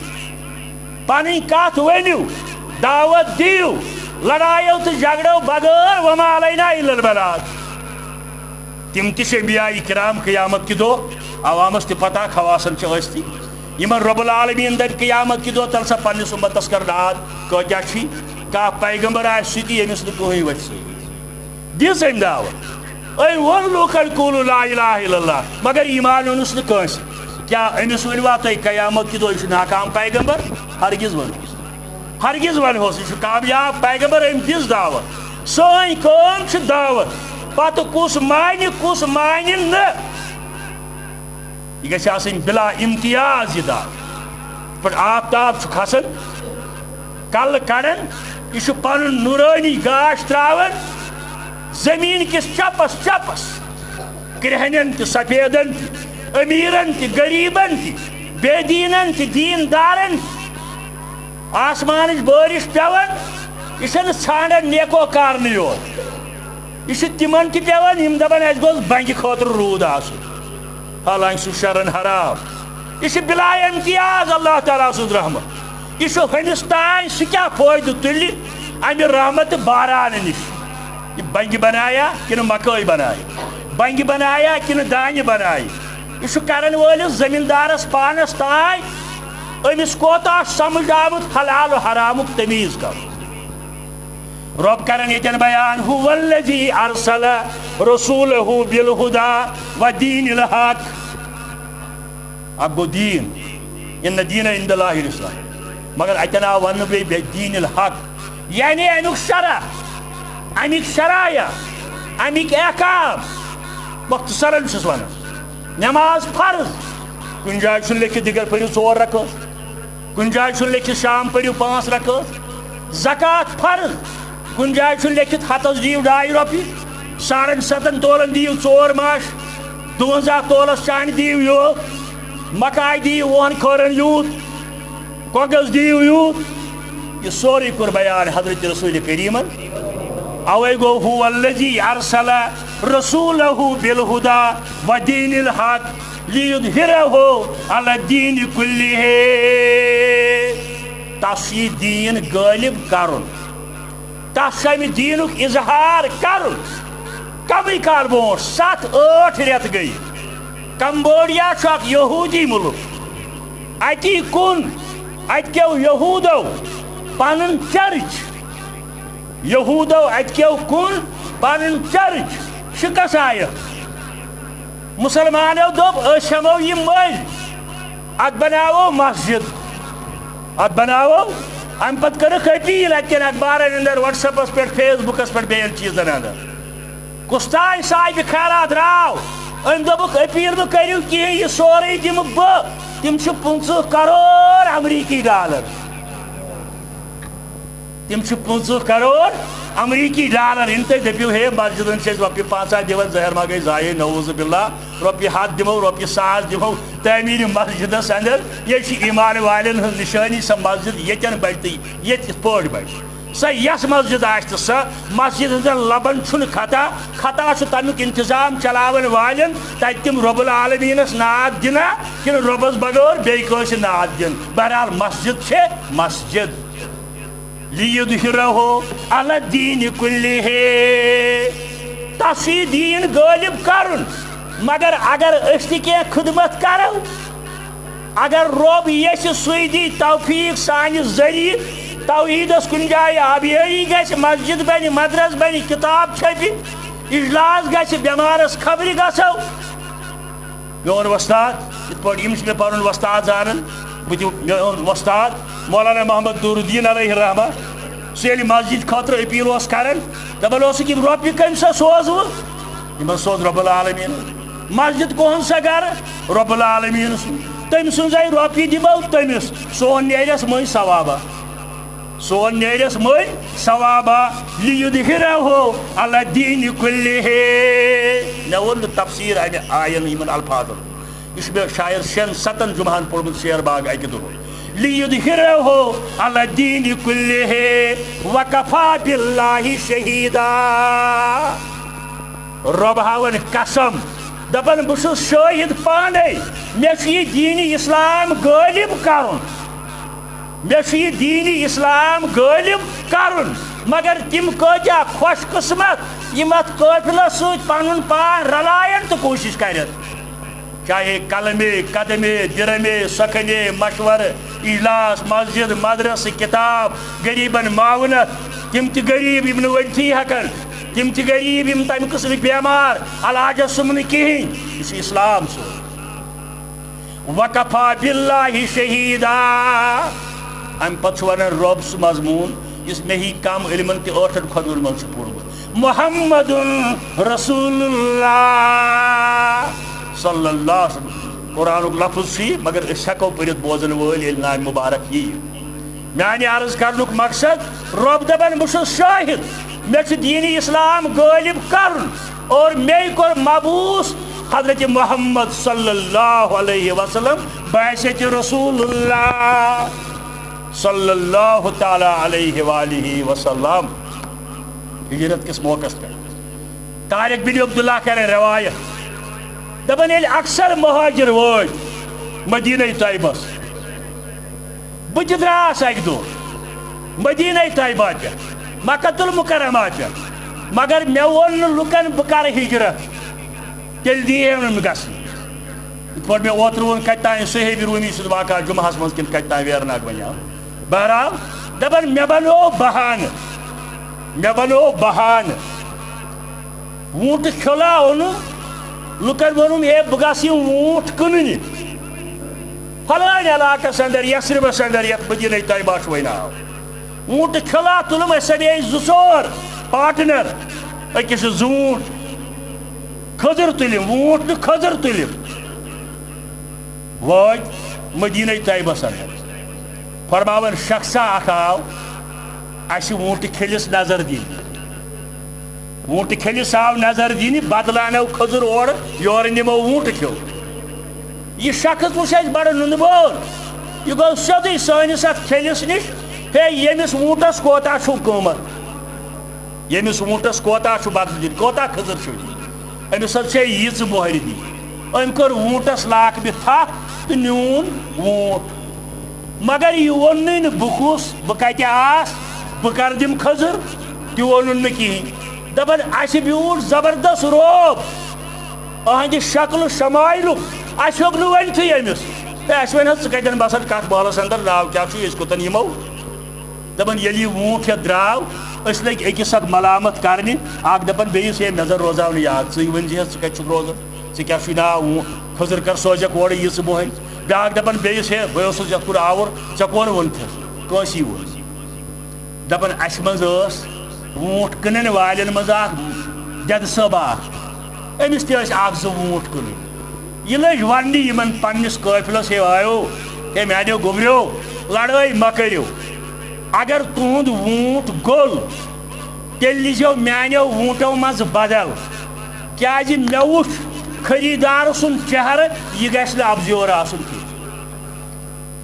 پنٕنۍ کتھ ؤنِو، دعوت دِیِو، لڑایو تہٕ جھگڑو بغٲر، وما علینا الا البلاغ۔ تِم تہِ چھِ انبیاء کرام قیامت کہِ دۄہ عوامس تہِ پتہ، خواصن چھِ ٲسۍتھٕے۔ یِمن رب العالمین دپہِ قیامت کہِ دۄہ، تیٚلہِ سا پننِس اُمتس کر داد، کۭتیاہ چھِ؟ کانٛہہ پیغمبر آسہِ سُہ تہِ، ییٚمِس نہٕ کٕہٕنۍ وَتھِ سۭتۍ۔ دِژ أمۍ دعوت۔ أمۍ ووٚن لوٗکن، "قولوا لا الہ الا اللہ"، مگر ایمان اوٚنُس نہٕ کٲنٛسہِ۔ کیٛاہ أمِس ؤنۍوا تُہۍ قیامت کہِ دۄہ یہِ چھُ ناکام پیغمبر؟ ہرگز ونہوس۔ ہرگز ونہوس، یہِ چھُ کامیاب پیغمبر، أمۍ دِژ دعوت۔ سٲنۍ کٲم چھِ دعوت۔ پتہٕ کُس مانہِ، کُس مانہِ نہٕ، یہِ گژھِ آسٕنۍ بلا امتیاز یہِ دعوت۔ یِتھ پٲٹھۍ آفتاب چھُ کھسان، کلہٕ کڑان، یہِ چھُ پنُن نورانی گاش تراوان زمین کِس چپس چپس، کرہنٮ۪ن تہِ، سفیدن تہِ، امیرن تہِ، غریبن تہِ، بے دینن تہِ، دیندارن تہِ۔ آسمانٕچ بٲرِش پٮ۪وان، یہِ چھَنہٕ ژھانڈان نیکو کارنٕے یوت، یہِ چھُ تِمن تہِ پٮ۪وان، یِم دپان، "اَسہِ گوٚژھ بنگہِ خٲطرٕ روٗد آسُن۔" حالانکہ سُہ چھُ شرن حرام۔ یہِ چھُ بلا امتیاز اللہ تعالیٰ سُنٛد رحمت۔ یہِ چھُ ہُمِس تام سُہ کیٛاہ فٲیدٕ تُلہِ امہِ رحمتہٕ بارانہٕ نِش۔ یہِ بنگہِ بنایا کِنہٕ مکٲے بنایہِ، بنگہِ بنایا کِنہٕ دانہِ بنایہِ، یہِ چھُ کرن وٲلِس زمیٖندارس پانس تام، أمِس کوتاہ سمجھ آمُت حلال و حرامُک تمیٖز کرُن۔ رۄب کرن ییٚتٮ۪ن بیان، "هو الذي أرسل رسوله بالهدى ودين الحق"۔ اکھ گوٚو دیٖن، "إن الدين عند الله الإسلام"، مگر اتٮ۪ن آو وننہٕ بیٚیہِ، بیٚیہِ دیٖن الحق، یعنی امیُک شرع، امیُک شرایع، امیُک احکام۔ مختصرن چھُس ونان، نماز فرض، کُنہِ جایہِ چھُنہٕ لیکھِتھ دِگر پٔرِو ژور رکعت، کُنہِ جایہِ چھُنہٕ لیکھِتھ شام پٔرِو پانٛژھ رکعت۔ زکوٰۃ فرض، کُنہِ جایہِ چھُنہٕ لیکھِتھ ہتس دِیِو ڈاے رۄپیہِ، ساڑن ستن تولن دِیِو ژور ماش، دُوَنزاہ تولس چانہِ دِیِو یوٗت، مکاے دِیِو وُہن کھٲرن یوٗت، کۄنٛگس دِیِو یوٗت۔ یہِ سورُے کوٚر بیان حضرت رسول کریٖمن۔ اوے گوٚو، "هو الذي أرسل رسوله بالهدى ودين الحق ليظهره على الدين كله"۔ تس چھُ یہِ دیٖن غٲلب کرُن، تس چھُ امہِ دیٖنُک اظہار کرُن۔ کمٕے کال برونٛٹھ، ستھ ٲٹھ رٮ۪تھ گٔے، کمبوڈیا چھُ اکھ یہوٗدی مُلک، اتی کُن اتہِ کیو یہوٗدو پنُن چرچ، یہوٗدو اتہِ کیو کُن پنُن چرچ شکست آیکھ۔ مسلمانو دوٚپ، "أسۍ ہٮ۪مو یہِ مٔلۍ، اتھ بناوو مسجد، اتھ بناوو۔" امہِ پتہٕ کٔرٕکھ اپیل اتہِ کٮ۪ن اخبارن اندر، WhatsApp-س پٮ۪ٹھ، Facebook-س پٮ۪ٹھ، بیٚین چیٖزن اندر۔ کُس تام صاحبِ خیرات درٛاو، أمۍ دوٚپُکھ، "اپیل مہٕ کٔرِو کِہیٖنۍ، یہِ سورُے دِمہٕ بہٕ۔" تِم چھِ پٕنٛژٕہ کرور امریکی ڈالر۔ تِم چھِ پٕنٛژٕہ کرور امریکی ڈالر۔ یِم تُہۍ دٔپِو، "ہے، مسجدن چھِ أسۍ رۄپیہِ پنٛژاہ دِوان، زہر ما گٔے ضایع، نعوذ باللہ، رۄپیہِ ہتھ دِمو، رۄپیہِ ساس دِمو تعمیٖرِ مسجدس اندر۔" یہِ چھِ ایمان والٮ۪ن ہٕنٛز نِشٲنی، سۄ مسجد ییٚتٮ۪ن بنہِ تہٕ ییٚتہِ کِتھ پٲٹھۍ بنہِ۔ سۄ یۄس مسجد آسہِ تہٕ سۄ مسجد ہٕنٛزن لبن چھُنہٕ خطا، خطا چھُ تمیُک انتظام چلاون والٮ۪ن، تتہِ تِم رب العالمینس نعت دِنا کِنہٕ رۄبس بغٲر بیٚیہِ کٲنٛسہِ نعت دِن۔ بہرحال، مسجد چھے مسجد۔ "لِیُظْہِرَہُ عَلَى الدِّینِ کُلِّہِ"، تس چھُ یہِ دیٖن غٲلب کرُن۔ مگر اگر أسۍ تہِ کینٛہہ خدمت کرو، اگر رۄب یژھِ، سُے دی توفیق سانہِ ذٔریعہٕ، توحیٖدس کُنہِ جایہِ آبیٲری گژھِ، مسجد بنہِ، مدرس بنہِ، کتاب چھپہِ، اجلاس گژھِ، بٮ۪مارس خبرِ گژھو۔ میون وۄستاد، یِتھ پٲٹھۍ یِم چھِ مےٚ پنُن وۄستاد زانان، بہٕ تہِ میون وۄستاد مولانا محمد نور الدین علیہ الرحمہ، سُہ ییٚلہِ مسجد خٲطرٕ اپیل اوس کران، دپان اوسُکھ، "یِم رۄپیہِ کٔمۍ سا سوزوٕ؟" یِمن سوز رب العالمین۔ مسجد کُہُنٛد سا گرٕ؟ رب العالمین سُنٛد۔ تٔمۍ سٕنٛزے رۄپیہِ دِمو تٔمِس، سون نیرٮ۪س مٔنٛزۍ ثوابہ۔ سون نیرٮ۪س مٔنٛزۍ ثوابہ۔ "لِیُظْہِرَہُ عَلَى الدِّینِ کُلِّہِ"۔ مےٚ ووٚن نہٕ تفسیٖر اَمہِ آیَن یِمَن الفاظَن۔ یہِ چھُ مےٚ شاید شٮ۪ن ستَن جُمعہَن پوٚرمُت شیر باغ اَکہِ دۄہ۔ "لِیُظْہِرَہُ عَلَى الدِّینِ کُلِّہِ وَکَفَى بِاللَّهِ شَہِیدًا"۔ رۄب ہاوَن قسم، دَپَن، "بہٕ چھُس شٲہِد پانَے، مےٚ چھُ یہِ دیٖنِ اِسلام غٲلِب کَرُن۔" مےٚ چھُ یہِ دیٖنِ اِسلام غٲلِب کَرُن۔ مگر تِم کۭتیٛاہ خۄش قٕسمت یِم اَتھ قٲفلَس سۭتۍ پَنُن پان رَلایَن تہٕ کوٗشِش کَرن۔ چاہے قلمے، قدمے، درمے، سخنے، مشورٕ، اجلاس، مسجد، مدرسہٕ، کتاب، غریٖبَن معاونت، تِم تہِ غریٖب یِم نہٕ ؤنتھٕے ہٮ۪کَن، تِم تہِ غریٖب یِم تَمہِ قٕسمٕکۍ بٮ۪مار، علاجَس سُمبنہٕ کِہیٖنۍ۔ یہِ چھُ اِسلام سُنٛد۔ "وَکَفَى بِاللَّهِ شَہِیدًا"۔ اَمہِ پَتہٕ چھُ وَنان رۄب سُہ مضموٗن، یُس مےٚ ہی کَم علمَن تہِ ٲٹھَن خۄدوَن منٛز چھُ پوٚرمُت۔ "محمد رسول اللہ صلی اللہ علیہ وسلم"۔ قرآنُک لفظ چھُ یہِ، مگر أسۍ ہٮ۪کو پٔرِتھ بوزَن وٲلۍ ییٚلہِ نامہِ مُبارک یِیہِ۔ میانہِ عرض کرنُک مقصد، رۄب دپان، بہٕ چھُس شٲہِد، مےٚ چھُ دیٖنِ اسلام غٲلب کرُن، اور مے کوٚر مبعوث حضرت محمد صلی اللہ علیہ وسلم، بعثت رسول اللہ صلی اللہ تعالی علیہ وآلہ وسلم۔ ہجرت کِس موقعس پٮ۪ٹھ طارق بن عبداللہ کرن روایت، دپان ییٚلہِ اکثر مہاجر وٲتۍ مدینہ طیبس، بہٕ تہِ درٛاس اکہِ دۄہ مدینہ طیبہ پٮ۪ٹھ، مکہ المکرمہ پٮ۪ٹھ، مگر مےٚ ووٚن نہٕ لُکن بہٕ کرٕ ہجرت، تیٚلہِ دی ہے نہٕ مےٚ گژھنہٕ۔ یِتھ پٲٹھۍ مےٚ اوترٕ ووٚن، کتہِ تام صحیح روٗمی سُنٛد واقعہ جمعہس منٛز کِنہٕ کتہِ تام ویرناگ وَنیٛاو۔ بہرحال، دپان مےٚ بنوو بہانہٕ، مےٚ بنوو بہانہٕ۔ ووٗنٛٹہٕ کھیوٚلا اوٚنُم، لُکن ووٚنُم، ہے، بہٕ گژھٕ یِم ووٗنٛٹھ کٕننہِ فلٲنۍ علاقس اندر، یثربس اندر، یتھ مدینہ طیبہ چھُ وۄنۍ ناو۔ ووٗنٛٹہٕ کھیوٚلا تُلُم، أسۍ سپے زٕ ژور پارٹنر، أکِس چھِ زٕ ووٗنٛٹھ، کھٔزٕر تُلِم، ووٗنٛٹھ نہٕ کھٔزٕر تُلِم۔ وٲتۍ مدینہ طیبس اندر۔ فرماوان شخصا اکھ آو اسہِ ووٗنٛٹہٕ کھیٚلِس نظر دِنہِ۔ ووٗنٛٹہٕ کھیٚلِس آو نظر دِنہِ، بدلہٕ انو کھٔزٕر اورٕ، یورٕ نِمو ووٗنٛٹہٕ کھیوٚو۔ یہِ شخص وُچھ اسہِ بڑٕ نُنہٕ بور۔ یہِ گوٚو سیوٚدُے سٲنِس اتھ کھیٚلِس نِش، ہے، ییٚمِس ووٗنٛٹس کوتاہ چھُو قۭمتھ؟ ییٚمِس ووٗنٛٹس کوتاہ چھُ بدلہٕ دِنۍ، کوتاہ کھٔزٕر چھُو دِنۍ؟ أمِس حظ چھے ییٖژٕ بۄہرِ دِنۍ۔ أمۍ کٔر ووٗنٛٹس لاکمہِ تھپھ تہٕ نیوٗن ووٗنٛٹ۔ مگر یہِ ووٚننُے نہٕ بہٕ کُس، بہٕ کتہِ آس، بہٕ کر دِمہٕ کھٔزٕر، تہِ ووٚنُن نہٕ کِہیٖنۍ۔ دپان اسہِ بیوٗٹھ زبردست رعب، أہنٛدِ شکلہٕ شمایلُک، اسہِ ہیوٚک نہٕ ؤنتھٕے أمِس۔ ہے، اسہِ وَنہِ حظ، ژٕ کتٮ۪ن بسکھ، کتھ محلس اندر، ناو کیٛاہ چھُ، أسۍ کوٚتن یِمو؟ دپان ییٚلہِ یہِ ووٗنٛٹ ہٮ۪تھ درٛاو، أسۍ لٔگۍ أکِس اکھ ملامت کرنہِ، اکھ دپان بیٚیِس، ہے، مےٚ زن روزاو نہٕ یاد، ژٕے ؤنۍ زِ ہٮ۪س، ژٕ کتہِ چھُکھ روزان، ژٕ کیٛاہ چھُے ناو، ووٗنٛٹھ کھٔزٕر کر سوزکھ اورٕ ییٖژٕ بۄہرِ۔ بیٛاکھ دپان بیٚیِس، ہے، بہٕ اوسُس یتھ کُن آوُر، ژےٚ کون ووٚنتھس؟ کٲنٛسی ووٚن۔ دپان اسہِ منٛز ٲس ووٗنٛٹھ کٕنن والٮ۪ن منٛز اکھ دٮ۪دٕ صٲب اکھ، أمِس تہِ ٲسۍ اکھ زٕ ووٗنٛٹھ کٕنٕنۍ۔ یہِ لٔج وننہِ یِمن پننِس قٲفلس، ہے آیو، ہے میانیو گوٚبریو، لڑٲے مہ کٔرِو۔ اگر تُہُنٛد ووٗنٛٹ گوٚل، تیٚلہِ لیٖزیو میانیو ووٗنٛٹو منٛز بدل، کیازِ مےٚ وُچھ خریٖدار سُنٛد چہرٕ، یہِ گژھِ نہٕ ابزیور آسُن کینٛہہ۔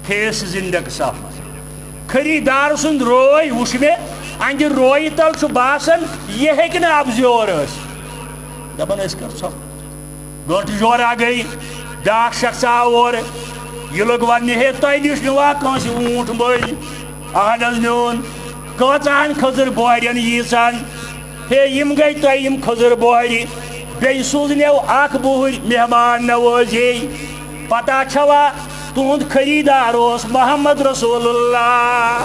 Face is index of. خریٖدار سُنٛد روے وُچھ مےٚ، اَہنٛدِ رویہِ تل چھُ باسان، یہِ ہیٚکہِ نہٕ ابزیور ٲسِتھ۔ دپان أسۍ کر ژھۄپہٕ۔ گٲنٛٹہٕ جورا گٔے، بیٛاکھ شخص آو اورٕ۔ یہِ لوٚگ وننہِ، ہے، تۄہہِ نِش نیوا کٲنٛسہِ ووٗنٛٹھ مٔلۍ؟ اہن حظ نیوٗن۔ کۭژاہن کھٔزٕر بۄہرٮ۪ن ییٖژہن؟ ہے، یِم گٔے تۄہہِ یِم کھٔزٕر بۄہرِ۔ بیٚیہِ سوٗزنیو اکھ بُہٕرۍ مہمان نوٲزی۔ پتہ چھوا، تُہُنٛد خریٖدار اوس محمد رسول اللہ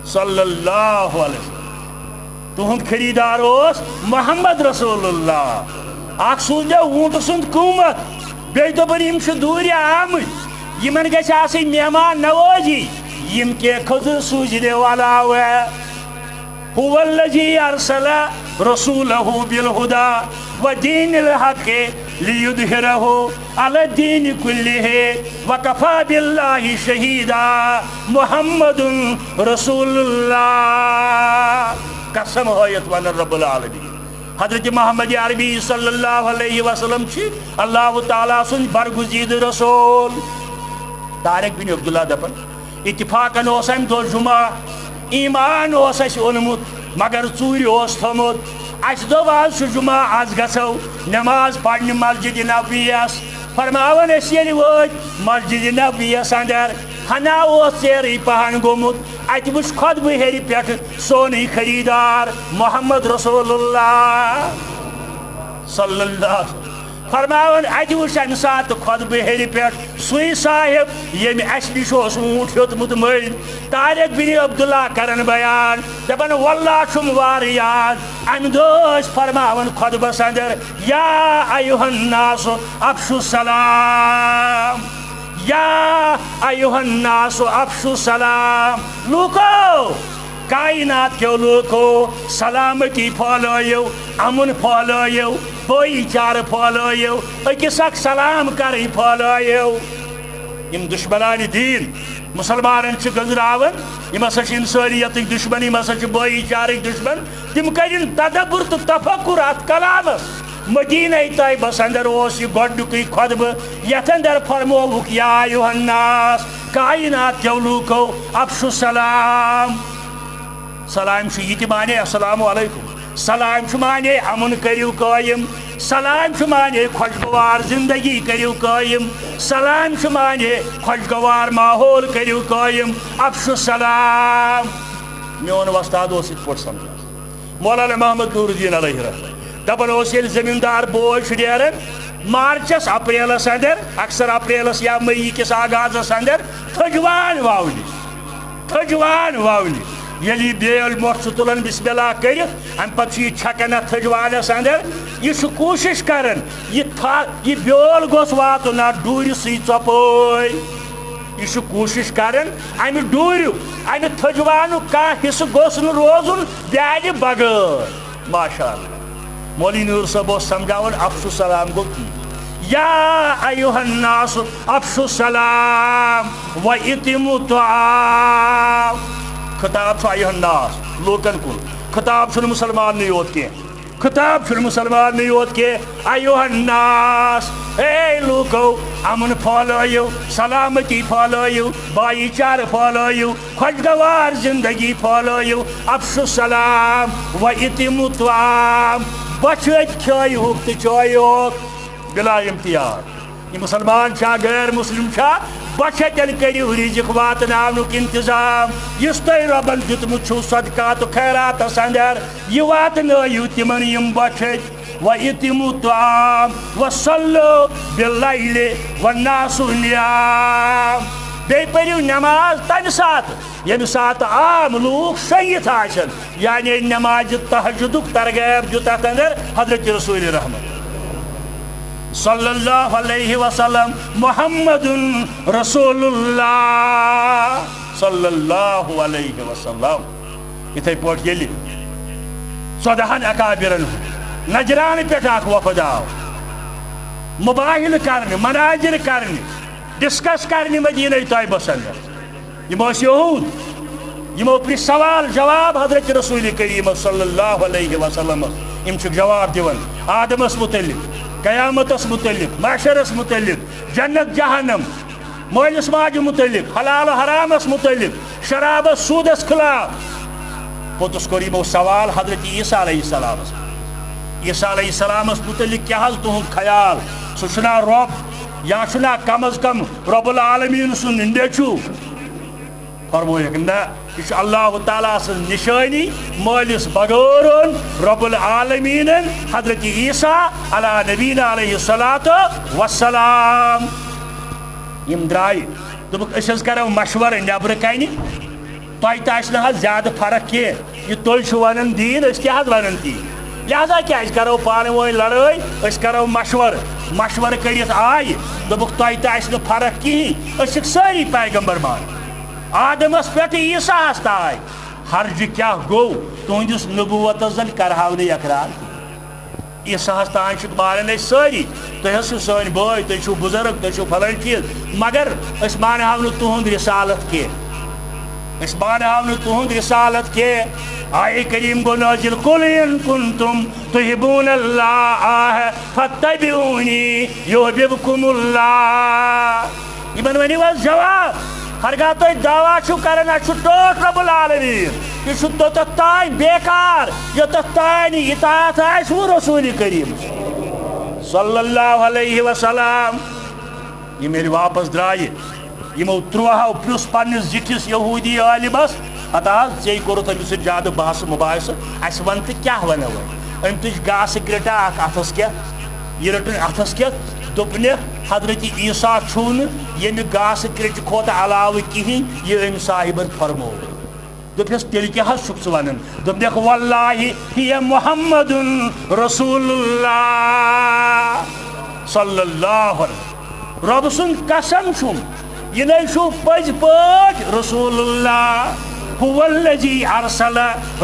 صلی اللہ علیہ وسلم۔ تُہُنٛد خریٖدار اوس محمد رسول اللہ۔ اکھ سوٗزنیو ووٗنٛٹہٕ سُنٛد قۭمتھ، بیٚیہِ دوٚپُن، یِم چھِ دوٗرِ آمٕتۍ، یِمن گژھِ آسٕنۍ مہمان نوٲزی، یِم کینٛہہ کھٔزٕر سوٗزنیو علاوٕ۔ هو الذي أرسل رسوله بالهدى ودين الحق ليظهره على الدين كله وكفى بالله شهيدا۔ محمد رسول اللہ۔ قسم ہٲیِتھ ونان رب العالمین، حضرت محمد عربی صلی اللہ علیہ وسلم چھِ اللہ تعالیٰ سٕنٛدۍ برگزیدٕ رسول۔ طارق بن عبداللہ دپان، اتفاقن اوس امہِ دۄہ جمعہ، ایمان اوس اسہِ اوٚنمُت، مگر ژوٗرِ اوس تھوٚمُت۔ اسہِ دوٚپ، آز چھُ جمعہ، آز گژھو نماز پرنہِ مسجد نبویس۔ فرماوان أسۍ ییٚلہِ وٲتۍ مسجد نبویس اندر، ہنا اوس ژیرٕے پہن گوٚمُت، اتہِ وُچھ خۄطبہٕ ہیٚرِ پٮ۪ٹھ سونُے خریٖدار محمد رسول اللہ صلی اللہ علیہ وسلم۔ فرماوان، اتہِ وُچھ امہِ ساتہٕ خۄطبہٕ ہیٚرِ پٮ۪ٹھ سُے صاحب، ییٚمۍ اسہِ نِش اوس ووٗنٛٹ ہیوٚتمُت مٔلۍ۔ طارق بن عبداللہ کران بیان، دپان، واللہ چھُم وارٕ یاد، امہِ دۄہ ٲسۍ فرماوان خۄطبس اندر، یا ایھا الناس افشوا السلام، یا ایھا الناس افشوا السلام۔ لوٗکو، کائنات کیو لوٗکو، سلامتی پھٲلٲیِو، امن پھٲلٲیِو، بٲیی چارٕ پھٲلٲیِو، أکِس اکھ سلام کرٕنۍ پھٲلٲیِو۔ یِم دُشمنانِ دیٖن مُسلمانن چھِ گٔنٛزراوان، یِم ہسا چھِ انسٲنیتٕکۍ دُشمن، یِم ہسا چھِ بٲیی چارٕکۍ دُشمن۔ تِم کٔرِن تدبر تہٕ تفکر اتھ کلامس۔ مدینہ طیبس اندر اوس یہِ گۄڈنیُکُے خطبہٕ، یتھ اندر فرمووُکھ، یا ایھا الناس، کائنات کیو لوٗکو، افشوا السلام۔ سلام چھُ یہِ تہِ معنی السلام علیکم۔ سلام چھُ معنی امن کٔرِو قٲیِم۔ سلام چھُ معنی خوشگوار زندگی کٔرِو قٲیِم، سلام چھُ معنی خوشگوار ماحول کٔرِو قٲیِم، افشُ سلام۔ میون وۄستاد اوس یِتھ پٲٹھۍ سمجھان۔ مولانا محمد نور الدین علیہ رحمت دپان اوس، ییٚلہِ زمیٖندار بوے چھُ نیران مارچس اپریلس اندر، اکثر اپریلس یا مئی کِس آغازس اندر تھٔج وان وونہِ، تھٔج وان وونہِ۔ ییٚلہِ یہِ بیٲلۍ مۄٹھ چھُ تُلان بسم اللہ کٔرِتھ، امہِ پتہٕ چھُ یہِ چھکان اتھ تھٔج وانس اندر۔ یہِ چھُ کوٗشش کران، یہِ تھا-، یہِ بیول گوٚژھ واتُن اتھ ڈوٗرِ سٕے ژۄپٲرۍ۔ یہِ چھُ کوٗشِش کران، امہِ ڈوٗریُک، امہِ تھٔجوانُک کانٛہہ حصہٕ گوٚژھ نہٕ روزُن بیالہِ بغٲر۔ ماشاء اللہ۔ مولوی نور صٲب اوس سمجھاوان، افشُ سلام گوٚو کی۔ یا ایُہا الناس افشُ سلام و اطعمُ الطعام۔ خطاب چھُ ایُہا الناس، لوٗکن کُن۔ خطاب چھُنہٕ مُسلماننٕے یوت کینٛہہ۔ خطاب چھُنہٕ مُسلماننٕے یوت کینٛہہ، ایُہا الناس، اے لوٗکو، امن پھٲلٲیِو، سلامتی پھٲلٲیِو، بھایی چارٕ پھٲلٲیِو، خوشگوار زندگی پھٲلٲیِو، افشُ السلام و اطعمُ الطعام، بۄچھِ أتۍ کھیٲیِہُکھ تہٕ چٲیِہُکھ بلا امتیاز۔ یہِ مُسلمان چھا، غیر مسلم چھا، بۄچھِ أتٮ۪ن کٔرِو رِزِق واتناونُک انتظام۔ یُس تۄہہِ رۄبن دیُتمُت چھُو صدقات و خیراتس اندر، یہِ واتنٲیِو تِمن یِم بۄچھِ أتۍ۔ و اطعمُ الطعام و صلوا باللیل والناس نیام۔ بیٚیہِ پٔرِو نماز تمہِ ساتہٕ، ییٚمہِ ساتہٕ عام لوٗکھ شٔنگِتھ آسن، یعنی نمازِ تہجدُک ترغیب دیُت اتھ اندر حضرت رسول رحمت صلی اللہ علیہ وسلم، محمد رسول اللہ صلی اللہ علیہ وسلم۔ یِتھے پٲٹھۍ ییٚلہِ ژۄدہن اکابرن ہُنٛد نجران پٮ۪ٹھ اکھ وفد آو مباحلہٕ کرنہِ، مناظر کرنہِ، ڈسکس کرنہِ مدینہ طیبس اندر۔ یِم ٲسۍ یہوٗد، یِمو پرٛژھ سوال جواب حضرت رسول کریم صلی اللہ علیہ وسلمس۔ یِم چھِکھ جواب دِوان آدمس متعلق، قیامتس متعلق، محشرس متعلق، جنت جہنم، مٲلِس ماجہِ متعلق، حلال و حرامس متعلق، شرابس سودس خلاف۔ پوٚتُس کوٚر یِمو سوال حضرت عیسیٰ علیہ السلامس۔ عیسیٰ علیہ السلامس متعلق کیٛاہ حظ تُہُنٛد خیال؟ سُہ چھُنا رۄب، یا چھُنا کم از کم رب العالمین سُنٛد نیٚچوٗ؟ فرمووُکھ، نہ، یہِ چھُ اللہ تعالیٰ سٕنٛز نِشٲنی، مٲلِس بغٲرن، رب العالمینن، حضرت عیسیٰ علی نبینا علیہ الصلوۃ والسلام۔ یِم درٛاے، دوٚپُکھ، أسۍ حظ کرو مشورٕ نیٚبرٕ کنہِ، تۄہہِ تہِ آسہِ نہٕ حظ زیادٕ فرق کینٛہہ، یہِ تُہۍ چھِو ونان دیٖن، أسۍ تہِ حظ ونان تی، لہذا کیٛازِ کرو پانہٕ ؤنۍ لڑٲے، أسۍ کرو مشورٕ۔ مشورٕ کٔرِتھ آے، دوٚپُکھ، تۄہہِ تہِ آسہِ نہٕ فرق کِہیٖنۍ، أسۍ چھِکھ سٲری پیغمبر مانان۔ آدمس پٮ۪ٹھ عیسیٰ ہس تام۔ حرجہِ کیٛاہ گوٚو؟ تُہنٛدِس نبوتس زن کرہاو نہٕ اقرار۔ عیسیٰ ہس تام چھِ مانان أسۍ سٲری، تُہۍ حظ چھِو سٲنۍ بٲے، تُہۍ چھِو بُزرگ، تُہۍ چھِو فلٲنۍ چیٖز، مگر أسۍ مانہاو نہٕ تُہنٛد رسالت کینٛہہ۔ أسۍ مانہاو نہٕ تُہنٛد رسالت کینٛہہ۔ آیہِ کریم گوٚو نٲزِل، قل ان کنتم تحبون اللہ فتبعونی یحببکم اللہ۔ یِمن ؤنِو حظ جواب، ہرگاہ تُہۍ دعویٰ چھِو کران، اَسہِ چھُ ٹٲٹھ رب العالمین، یہِ چھُ توٚتتھ تام بیکار، یوٚتتھ تام نہٕ اطاعت آسہِ وۄنۍ رسول کریم صلی اللہ علیہ وسلم۔ یِم ییٚلہِ واپس درٛایہِ، یِمو ترٛوہو پرٛژھ پننِس زِٹھِس یہوٗدی عٲلمس، ہتا حظ، ژےٚ کوٚرُتھ أمِس سۭتۍ زیادٕ بحث مباحثہٕ، اَسہِ وَن تہٕ کیٛاہ وَنو وۄنۍ؟ أمۍ تُج گاسہٕ کرٛٹا اکھ اَتھس کٮ۪تھ، یہِ رٔٹٕن اَتھس کٮ۪تھ، دوٚپنکھ، حضرت عیسیٰ چھُو نہٕ ییٚمہِ گاسہٕ کرٛٹہِ کھۄتہٕ علاوٕ کِہیٖنۍ، یہِ أمۍ صاحبن فرموو۔ دوٚپنس، تیٚلہِ کیٛاہ حظ چھُکھ ژٕ ونان؟ دوٚپنکھ، واللہ ہی محمد رسول اللہ صلی اللہ علیہ۔ رۄب سُنٛد قسم چھُم، یہِ نے چھُ پٔزۍ پٲٹھۍ رسول اللہ۔ هو الذی ارسل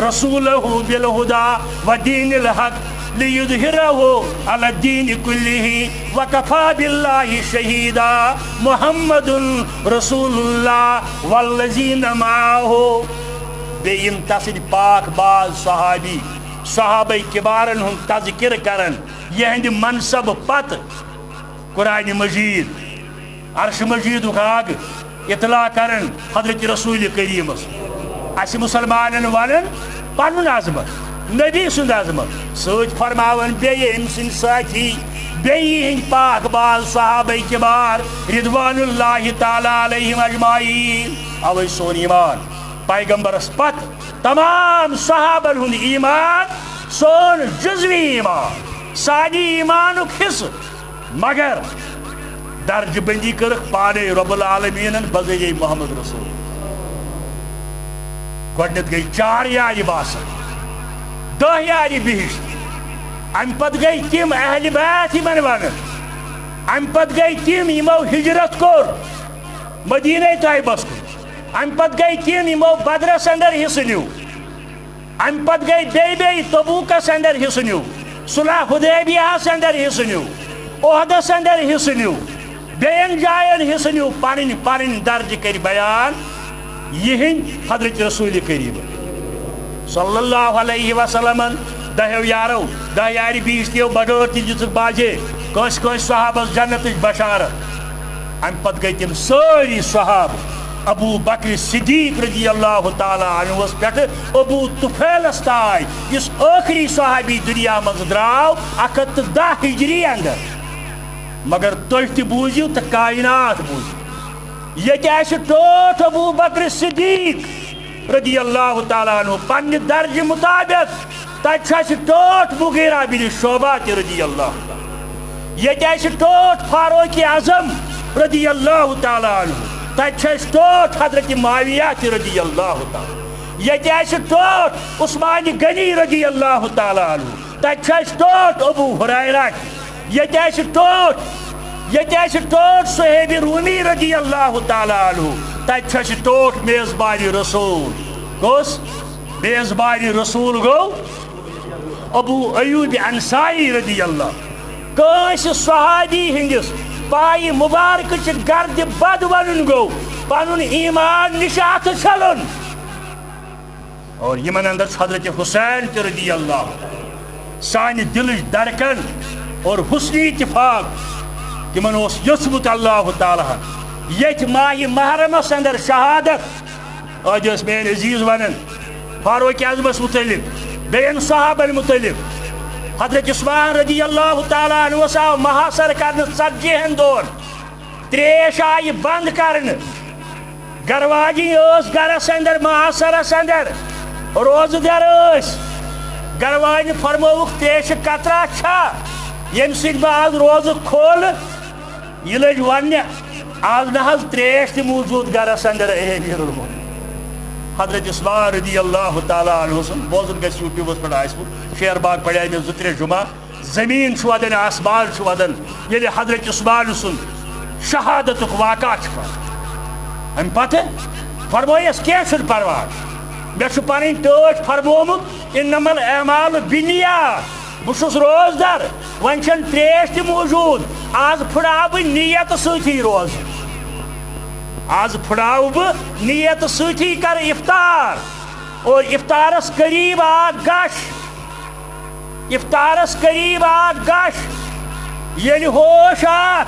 رسولہ بالہدی و دین الحق لیظہرہ علی الدین کلہ وکفی باللہ شہیدا۔ محمد رسول اللہ والذین معہ۔ بیٚیہِ یِم تسٕنٛدۍ پاک باز صحابی، صحابہ کبارن ہُنٛد تذکرٕ کرن، یِہنٛدِ منصب پتہٕ قرآن مجید، عرش مجیدُک آگ اطلاع کرن حضرت رسول کریمس۔ اسہِ مسلمانن ونن پنُن عظمت، نبی سُنٛد عظمت سۭتۍ فرماوان بیٚیہِ أمۍ سٕنٛدۍ سٲتھی، بیٚیہِ یِہِنٛدۍ پاک باز صحابہ کبار رضوان اللہ تعالیٰ علیہم اجمعین۔ اوے سون ایمان پیغمبرس پتہٕ تمام صحابن ہُنٛد ایمان، سون جزوی ایمان، سانہِ ایمانُک حصہٕ، مگر درجہ بندی کٔرٕکھ پانے رب العالمینن بذریعہ محمد رسول۔ گۄڈٕنیتھ گٔے چار یارِ باسط، دہ یارِ بہشت۔ امہِ پتہٕ گٔے تِم اہل بیت یِمن ونان۔ امہِ پتہٕ گٔے تِم یِمو ہجرت کوٚر مدینہ طیبس کُن۔ امہِ پتہٕ گٔے تِم یِمو بدرس اندر حصہٕ نیوٗ۔ امہِ پتہٕ گٔے بیٚیہِ بیٚیہِ تبوکس اندر حصہٕ نیوٗ، صلح حدیبیہس اندر حصہٕ نیوٗ، احدس اندر حصہٕ نیوٗ، بیٚین جاین حصہٕ نیوٗ، پنٕنۍ پنٕنۍ درجہٕ کٔرۍ بیان۔ یِہِنٛدۍ حضرت رسول کریم صلی اللہ علیہ وسلمن دہیو یارو، دہ یارِ بیشتیو بغٲر تہِ دِژٕکھ بازے کٲنٛسہِ کٲنٛسہِ صحابس جنتٕچ بشارت۔ امہِ پتہٕ گٔے تِم سٲری صحابہٕ ابو بکر صدیق رضی اللہ تعالیٰ عنہس پٮ۪ٹھ ابو طفیلس تام، یُس ٲخری صحابی دُنیا منٛز درٛاو اکھ ہتھ تہٕ دہ ہجری اندر۔ مگر تُہۍ تہِ بوٗزِو تہٕ کائنات بوٗزِو، ییٚتہِ آسہِ ٹوٹھ ابو بکر صدیق رضی اللہ تعالیٰ عنہ پننہِ درجہِ مطابق، تتہِ چھُ اسہِ ٹوٹھ مغیرہ بن شعبہ تہِ رضی اللہ تعالیٰ۔ ییٚتہِ اسہِ ٹوٹھ فاروق اعظم رضی اللہ تعالیٰ عنہ، تتہِ چھُ اسہِ ٹوٹھ حضرت معاویہ تہِ رضی اللہ تعالیٰ۔ ییٚتہِ اسہِ ٹوٹھ عثمان غنی رضی اللہ تعالیٰ عنہ، تتہِ چھُ اسہِ ٹوٹھ ابو ہریرہ تہِ۔ ییٚتہِ آسہِ ٹوٹھ، ییٚتہِ آسہِ ٹوٹھ صہیب رومی رضی اللہ تعالیٰ عنہ، تتہِ چھُ اسہِ ٹوٹھ میزبان رسول۔ کُس؟ میزبان رسول گوٚو ابو ایوب انصاری رضی اللہ۔ کٲنٛسہِ صحابی ہٕنٛدِس پایہِ مبارکٕچہِ گردِ بد ونُن گوٚو پنُن ایمان نِش اتھٕ چھلُن۔ اور یِمن اندر چھُ حضرت حسین تہِ رضی اللہ عنہ۔ سانہِ دلٕچ دھڑکن اور حسنِ اتفاق تِمن اوس یوٚژھمُت اللہ تعالیٰ ہن۔ ییٚتھۍ ماہِ محرمس اندر شہادت۔ ٲدۍ ٲسۍ میٲنۍ عزیز ونان فاروق اعظمس متعلق، بیٚین صحابن متعلق۔ حضرت عثمان رضی اللہ تعالیٰ عنہس آو محاصرٕ کرنہٕ ژتجی ہن دۄہن۔ تریش آیہِ بند کرنہٕ۔ گرواجِنۍ ٲس گرس اندر، محاصرس اندر۔ روزٕ در ٲسۍ۔ گرواجنہِ فرمووُکھ، تریشہِ قطرہ چھا، ییٚمہِ سۭتۍ بہٕ آز روزٕ کھولہٕ؟ یہِ لٔج وننہِ، آز نہ حظ تریش تہِ موجود گرس اندر، اے امیر المؤمنین۔ حضرت عثمان رضی اللہ تعالیٰ عنہ سُنٛد بوزُن گژھِ یوٗٹیوبس پٮ۪ٹھ آسہِ وُ-، شیر باغ پڑے مےٚ زٕ ترٛےٚ جمعہ۔ زمین چھُ ودان، آسمان چھُ ودان، ییٚلہِ حضرت عثمان سُنٛد شہادتُک واقعہ چھُ پران۔ امہِ پتہٕ فرمٲیس، کینٛہہ چھُنہٕ پرواے، مےٚ چھُ پنٕنۍ ٹٲٹھۍ فرمومُت، انما الاعمال بالنیات، بہٕ چھُس روزدر، وۄنۍ چھَنہٕ تریش تہِ موجود، آز پھٕڑاو بہٕ نیت سۭتی روزٕ، آز پھٕڑاو بہٕ نیت سۭتی کرٕ افطار، اور افطارس قریب آو غش، افطارس قریب آو غش، ییٚلہِ ہوش آو،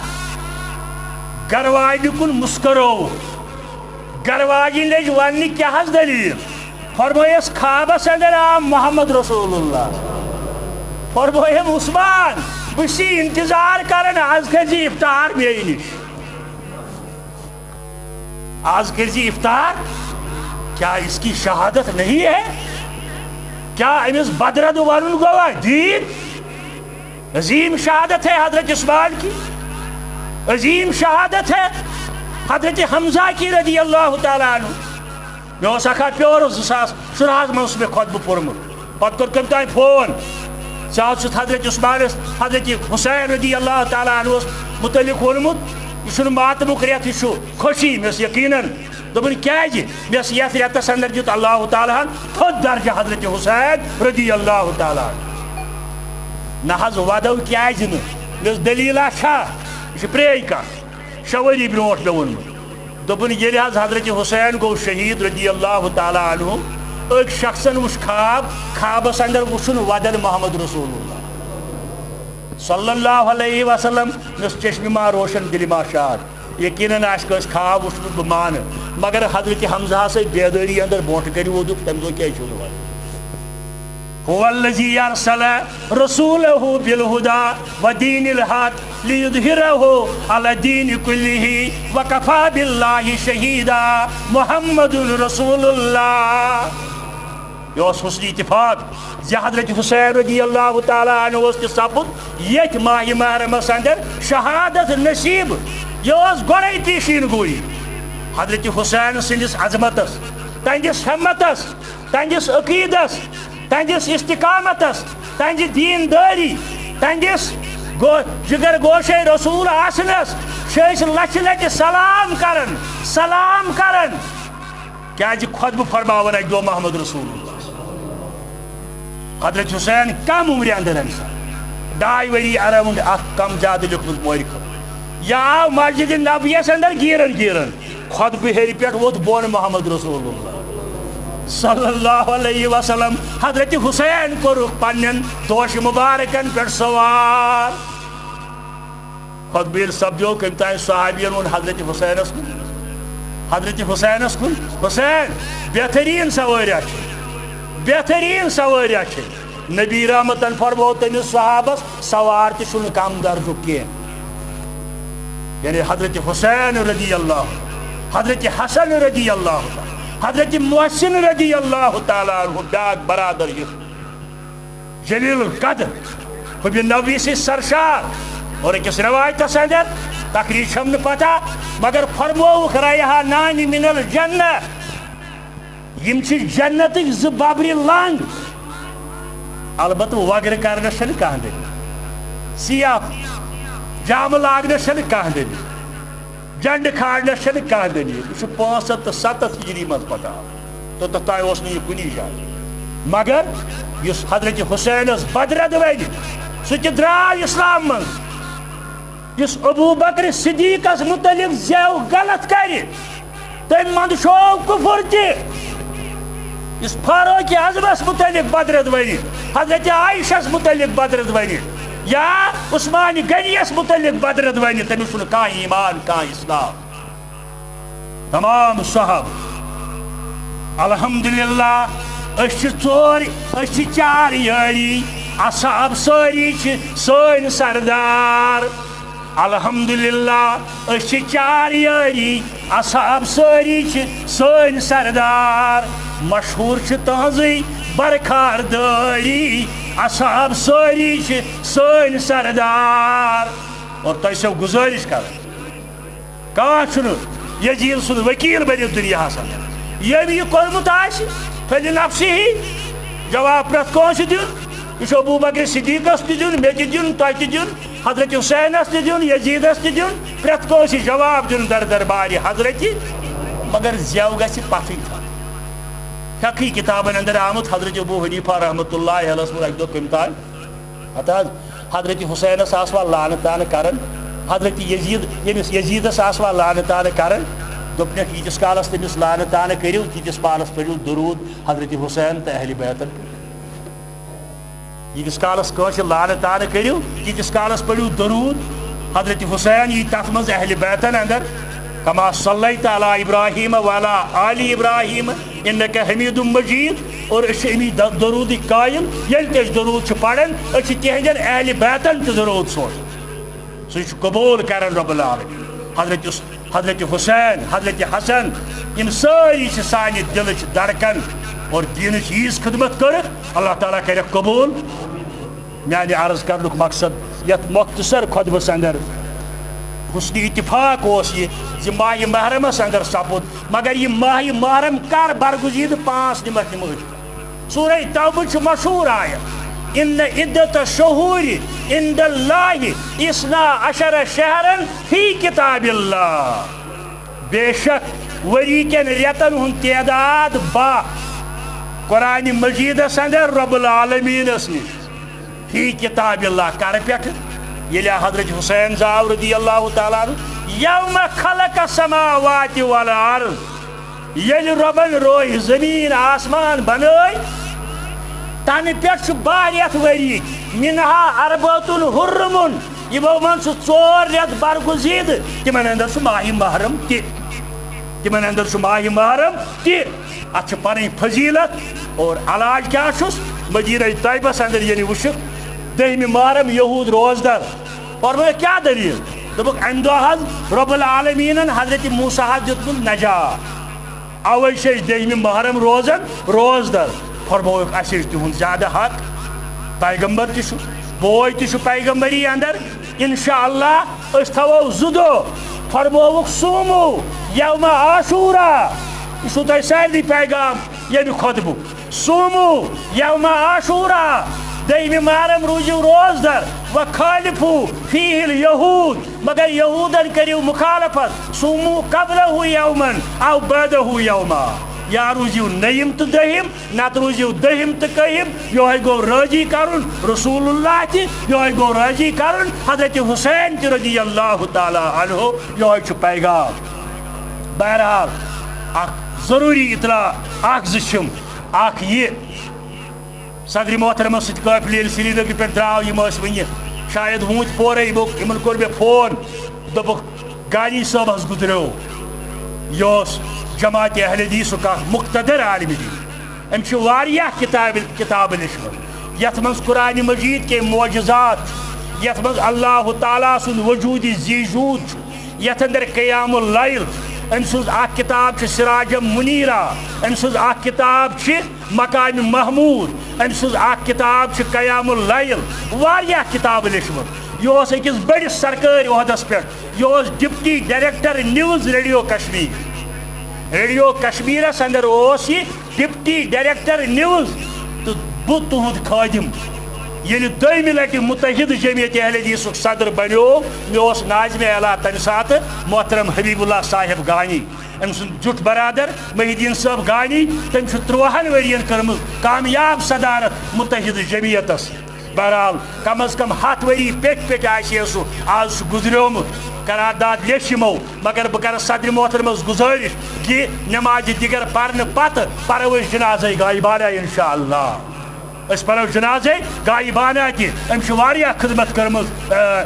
گرواجنہِ کُن مسکرو۔ گرواجنۍ لٔج وننہِ، کیٛاہ حظ دٔلیٖل؟ فرمٲیس، خوابس اندر آو محمد رسول اللہ۔ فرمٲیم، عثمان، بہٕ چھُس انتظار کران، از کٔرۍ زِ افطار مے نِش۔ آز کٔرۍ زِ افطار۔ کیا اس کی شہادت نہیں ہے؟ کیا أمِس بدرد ونُن گوٚوا دیٖن؟ عظیم شہادت ہے حضرت عثمان کی، عظیم شہادت ہے حضرت حمزہ کی رضی اللہ تعالیٰ عنہ۔ مےٚ اوس اکھ ہتھ پیورُس زٕ ساس شُراہس منٛز اوس مےٚ خطبہٕ پوٚرمُت۔ پتہٕ کوٚر کٔمۍ تام فون، ژےٚ حظ چھُتھ حضرت عثمانس، حضرت حسین رضی اللہ تعالیٰ عنہس متعلق ووٚنمُت، یہِ چھُنہٕ ماتمُک رٮ۪تھ، یہِ چھُ خوشی۔ مےٚ اوس یقیناً۔ دوٚپُن، کیٛازِ؟ مےٚ اوس یتھ رٮ۪تس اندر دیُت اللہ تعالیٰ ہن تھوٚد درجہ حضرت حسین رضی اللہ تعالیٰ عنہ۔ نہ حظ، ودو کیٛازِ نہٕ؟ مےٚ اوس دٔلیٖلہ چھا؟ یہِ چھِ پرٛے کتھ۔ شےٚ ؤری برونٛٹھ مےٚ ووٚنمُت۔ دوٚپُن، ییٚلہِ حظ حضرت حسین گوٚو شہیٖد رضی اللہ تعالیٰ عنہ، أکۍ شخصن وُچھ خواب، خوابس اندر وُچھُن ودن محمد رسول اللہ صلی اللہ علیہ وسلم۔ مےٚ اوس چشمہِ ما روشن، دِلہِ ما شاد۔ یقیناً آسہِ کٲنٛسہِ خواب وُچھمُت، بہٕ مانہٕ، مگر حضرت حمزہ ہس ٲسۍ بیدٲری اندر برونٛٹھ کنہِ ووٚدُکھ، تمہِ دۄہ کیٛازِ چھُو نہٕ ودان؟ هو الذي أرسل رسوله بالهدى ودين الحق ليظهره على الدين كله وكفى بالله شهيدا. محمد رسول الله. یہِ اوس حسن اتفاق زِ حضرت حسین رضی اللہ تعالیٰ عنہ اوس تہِ سپُد ییٚتھۍ ماہِ محرمس اندر شہادت نصیب۔ یہِ اوس گۄڈے پیشین گویی حضرت حسین سٕنٛدِس عظمتس، تہنٛدِس ہمتس، تہنٛدِس عقیدس، تہنٛدِس استقامتس، تہنٛدِ دیندٲری، تہنٛدِس گو-، جگر گوشے رسول آسنس چھِ أسۍ لچھِ لٹہِ سلام کران، سلام کران۔ کیازِ خطبہٕ فرماوان اکہِ دۄہ محمد رسول اللہ۔ حضرت حسین کم عمرِ اندر انسان، ڈاے ؤری اراؤنڈ، اتھ کم زیادٕ لیوٚکھمُت مورخن۔ یہِ آو مسجد نبویس اندر گیران گیران۔ خطبہٕ ہیٚرِ پٮ۪ٹھ ووٚتھ بۄن محمد رسول اللہ صلی اللہ علیہ وسلم۔ حضرت حسین کوٚرُکھ پننٮ۪ن دوشہِ مبارکن پٮ۪ٹھ سوار۔ خطبہٕ ییٚلہِ سپدیو، کٔمۍ تام صحابین ووٚن حضرت حسینس کُن، حضرت حسینس کُن، "حسین، بہترین سوٲرۍ چھِ، بہترین سوٲرۍ چھِ۔" نبی رحمتن فرموو تٔمِس صحابس، "سوار تہِ چھُنہٕ کم درجُک کینٛہہ۔" یعنی حضرت حسین رضی اللہ، حضرت حسن رضی اللہ، حضرت محسن رضی اللہ تعالیٰ عنہ، بیاکھ برادر یُس جلیل القدر، حب نبی سٕنٛدۍ سرشار۔ اور أکِس روایتس اندر، تقریر چھم نہٕ پتہ، مگر فرمووُکھ، "ریحانان من الجنہ"، یِم چھِ جنتٕکۍ زٕ ببرِ لنگ۔ البتہ وگرٕ کرنس چھنہٕ کانٛہہ دٔلیٖل، سیاہ جامہٕ لاگنس چھنہٕ کانٛہہ دٔلیٖل۔ جنڈٕ کھالنس چھنہٕ کانٛہہ دٔلیٖل۔ یہِ چھُ پانٛژھ ہتھ تہٕ ستتھ ہجری منٛز پکان۔ توٚتتھ تام اوس نہٕ یہِ کُنی جایہِ۔ مگر یُس حضرت حسینس بدرد ونہِ، سُہ تہِ درٛاو اسلام منٛز۔ یُس ابو بکر صدیقس متعلق زیو غلط کرِ، تٔمۍ منٛدچھو کفر تہِ۔ یُس فاروق اعظمس متعلق بدرد ونہِ، حضرت عائشس متعلق بدرد ونہِ، یا عثمان غنیس متعلق بدرد ونہِ، تٔمِس چھُنہٕ کانٛہہ ایمان، کانٛہہ اسلام۔ تمام صحابہ، الحمدللہ، أسۍ چھِ ژور، أسۍ چھِ چار یٲری، اصحاب سٲری چھِ سٲنۍ سردار۔ الحمدللہ، أسۍ چھِ چار یٲری، اصحاب سٲری چھِ سٲنۍ سردار۔ مشہوٗر چھِ تہنٛزٕے برخاردٲری، اصحاب سٲری چھِ سٲنۍ سردار۔ اور تۄہہِ چھو گُزٲرِش کران، کانٛہہ چھُنہٕ یزید سُنٛد ؤکیٖل بٔنِتھ دُنیاہَس اندر۔ ییٚمۍ یہِ کوٚرمُت آسہِ، فلنفسہِ، جواب پرٛٮ۪تھ کٲنٛسہِ دیُن۔ یہِ چھُ ابو بکر صدیقس تہِ دیُن، مےٚ تہِ دیُن، تۄہہِ تہِ دیُن، حضرت حسینس تہِ دیُن، یزیدس تہِ دیُن، پرٛٮ۪تھ کٲنٛسہِ جواب دیُن در دربارِ حضرت۔ مگر زٮ۪و گژھِ پتھٕے تھاوٕنۍ۔ فقہی کتابن اندر آمُت، حضرت ابو حنیفہ رحمتہ اللہ علیہس ووٚن اکہِ دۄہ کٔمۍ تام، ہتہٕ حض، حضرت حسینس آسوا لعنتانہٕ کران؟ حضرت یزید، ییٚمِس یزیدس آسوا لعنتانہٕ کران؟ دوٚپنکھ، ییٖتِس کالس تٔمِس لعنتانہٕ کٔرِو، تیٖتِس پانس پٔرِو درود حضرت حسین تہٕ اہلِ بیتن پٮ۪ٹھ۔ ییٖتِس کالس کٲنٛسہِ لعنتانہٕ کٔرِو، تیٖتِس کالس پٔرِو درود حضرت حسین، یی تتھ منٛز اہلِ بیتن اندر، کما صلیت علی ابراہیم وعلی آل ابراہیم انک حمید مجید۔ اور أسۍ چھِ امی د-، درودٕکۍ قٲیِل، ییٚلہِ تہِ أسۍ درود چھِ پران، أسۍ چھِ تِہنٛدٮ۪ن اہلِ بیتن تہِ درود سوزان۔ سُہ چھُ قبول کران رب العالمین۔ حضرت، حضرت حسین، حضرت حسن، یِم سٲری چھِ سانہِ دِلٕچ دھڑکن اور دیٖنٕچ ییٖژ خدمت کٔرٕکھ، اللہ تعالیٰ کرٮ۪کھ قبول۔ میانہِ عرض کرنُک مقصد یتھ مختصر خطبس اندر حسن اتفاق اوس یہِ زِ ماہِ محرمس اندر سپُد، مگر یہِ ماہِ محرم کر برگزیدٕ؟ پانٛژھ نمت نمو أسۍ۔ سورہ توبہ چھُ مشہوٗر آیت، "ان عدت الشہور عند اللہ اثنا عشر شہرا فی کتاب اللہ"۔ بے شک ؤری کٮ۪ن رٮ۪تن ہُنٛد تعداد باہ قرآن مجیدس اندر رب العالمینس نِش۔ فی کتاب اللہ، کرٕ پٮ۪ٹھٕ؟ ییٚلہِ حضرت حسین زاو رضی اللہ تعالیٰ عنہ، یوم خلق السماوات والارض، ییٚلہِ رۄبن روے زٔمیٖن آسمان بنٲے، تنہٕ پٮ۪ٹھ چھُ باہ رٮ۪تھ ؤری، منہا اربعۃ حرم، یِمو منٛز چھُ ژور رٮ۪تھ برگزیدٕ، تِمن اندر چھُ ماہِ محرم تہِ، تِمن اندر چھُ ماہِ محرم تہِ۔ اتھ چھِ پنٕنۍ فضیلت اور علاج کیٛاہ چھُس؟ مدینہ طیبس اندر، یعنی وٕچھُکھ دٔہمہِ محرم یہود روزدر۔ فرمٲیکھ کیٛاہ دٔلیٖل؟ دوٚپُکھ، امہِ دۄہ حظ رب العالمیٖنن حضرت موسیٰ ہس دیُتمُت نجات، اوے چھِ أسۍ دٔہمہِ محرم روزان روزدر۔ فرمووُکھ، اسہِ چھُ تِہُنٛد زیادٕ حق، پیغمبر تہِ چھُ، بوے تہِ چھُ پیغمبری اندر، انشاءاللہ أسۍ تھاوو زٕ دۄہ۔ فرمووُکھ، صوموا یوم عاشورا، یہِ چھُو تۄہہِ سارنٕے پیغام ییٚمہِ خطبُک۔ صوموا یوم عاشورا، دٔہمہِ محرم روٗزِو روزدر، وخالفوا فیہ الیہود، مگر یہودن کٔرِو مخالفت، صوموا قبلہ یوما او بعدہ یوما، یا روٗزِو نٔیِم تہٕ دٔہِم، نتہٕ روٗزِو دٔہِم تہٕ کٔہِم۔ یِہوٚے گوٚو رٲضی کرُن رسول اللہ تہِ، یِہوٚے گوٚو رٲضی کرُن حضرت حسین تہِ رضی اللہ تعالیٰ عنہ، یِہوٚے چھُ پیغام۔ بہرحال، اکھ ضروٗری اطلاع اکھ زٕ چھِم، اکھ یہِ، صدر محترمس سۭتۍ قٲفلہٕ ییٚلہِ سرینگرٕ پٮ۪ٹھ درٛاو، یِم ٲسۍ وٕنہِ شاید ووٗنٛتۍ پورے، یِمو، یِمن کوٚر مےٚ فون، دوٚپُکھ، گانی صٲب حظ گُزریو۔ یہِ اوس جماعت اہل حدیثُک اکھ مقتدر عالم دین۔ أمۍ چھِ واریاہ کتابہٕ، کتابہٕ لیچھمٕژ، یتھ منٛز قرآن مجید کے معجزات چھُ، یتھ منٛز اللہ تعالیٰ سُنٛد وجود ذی وجود چھُ، یتھ اندر قیام اللیل۔ أمۍ سٕنٛز اکھ کتاب چھِ سراجم منیرا، أمۍ سٕنٛز اکھ کتاب چھِ مقام محمود، أمۍ سٕنٛز اکھ کتاب چھِ قیام اللیل۔ واریاہ کتابہٕ لیچھمٕژ۔ یہِ اوس أکِس بٔڑِس سرکٲرۍ عہدس پٮ۪ٹھ، یہِ اوس deputy director news radio Kashmir. Radio کشمیرس اندر اوس یہِ ڈپٹی ڈائریکٹر نیوز۔ تہٕ بہٕ تُہُنٛد خٲدِم، ییٚلہِ دوٚیمہِ لٹہِ متحدٕ جمعیت اہل حدیثُک صدر بنیوو، مےٚ اوس ناظم اعلیٰ تمہِ ساتہٕ محترم حبیب اللہ صاحب گانی، أمۍ سُنٛد زیُٹھ برادر محی الدین صٲب گانی۔ تٔمۍ چھُ ترٛوہن ؤرین کٔرمٕژ کامیاب صدارت متحدٕ جمعیتس۔ بہرحال، کم از کم ہتھ ؤری پیٚٹھۍ پیٚٹھۍ آسہِ ہے سُہ، آز چھُ گُزریومُت۔ قرارداد لیچھ یِمو، مگر بہٕ کرٕ صدر محترمس گُزٲرِش کہِ نمازِ دِگر پرنہٕ پتہٕ پرو أسۍ جنازے غائبانہ انشاءاللہ۔ أسۍ پرو جنازے غائبانہ تہِ۔ أمۍ چھِ واریاہ خدمت کٔرمٕژ، آ، آ،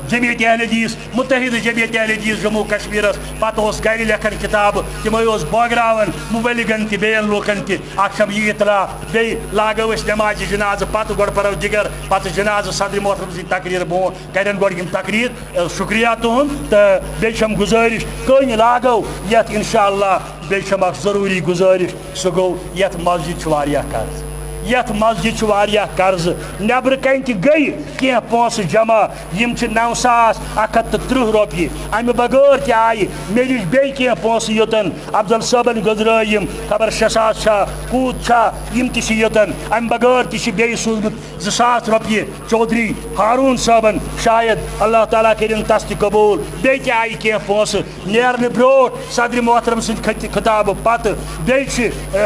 جمعیت اہل حدیث، متحدٕ جمعیت اہل حدیث جموں کشمیرس۔ پتہٕ اوس گرِ لیکھان کتابہٕ، تِمے اوس بٲگراوان مبلغن تہِ، بیٚین لوٗکن تہِ۔ اکھ چھم یہِ اطلاع، بیٚیہِ لاگو أسۍ نمازِ جنازٕ پتہٕ، گۄڈٕ پرو دِگر، پتہٕ جنازٕ صدر محترم سٕنٛز تقریر برونٛہہ۔ کرن گۄڈٕ یِم تقریر، آ، شکریہ تُہُنٛد، تہٕ بیٚیہِ چھم گُزٲرِش، کٔنۍ لاگو یتھ انشاءاللہ۔ بیٚیہِ چھم اکھ ضروٗری گُزٲرِش، سُہ گوٚو، یتھ مسجد چھُ واریاہ قرض، یتھ مسجد چھُ واریاہ قرضہٕ۔ نیبرٕ کنہِ تہِ گٔیہِ کینٛہہ پونٛسہٕ جمع، یِم چھِ نو ساس اکھ ہتھ تہٕ ترٕٛہ رۄپیہِ۔ امہِ بغٲر تہِ آیہِ مےٚ نِش بیٚیہِ کینٛہہ پونٛسہٕ یوٚتن افضل صٲبن گٔنزرٲے یِم، خبر شےٚ ساس چھا، کوٗت چھا، یِم تہِ چھِ یوٚتن۔ امہِ بغٲر تہِ چھِ بیٚیہِ سوٗزمُت زٕ ساس رۄپیہِ چودھری ہارون صٲبن، شاید اللہ تعالیٰ کٔرِن تس تہِ قبوٗل۔ بیٚیہِ تہِ آیہِ کینٛہہ پونٛسہٕ۔ نیرنہٕ برونٛٹھ صدر محترم سٕنٛدِ خط-، خطابہٕ پتہٕ بیٚیہِ چھِ، آ،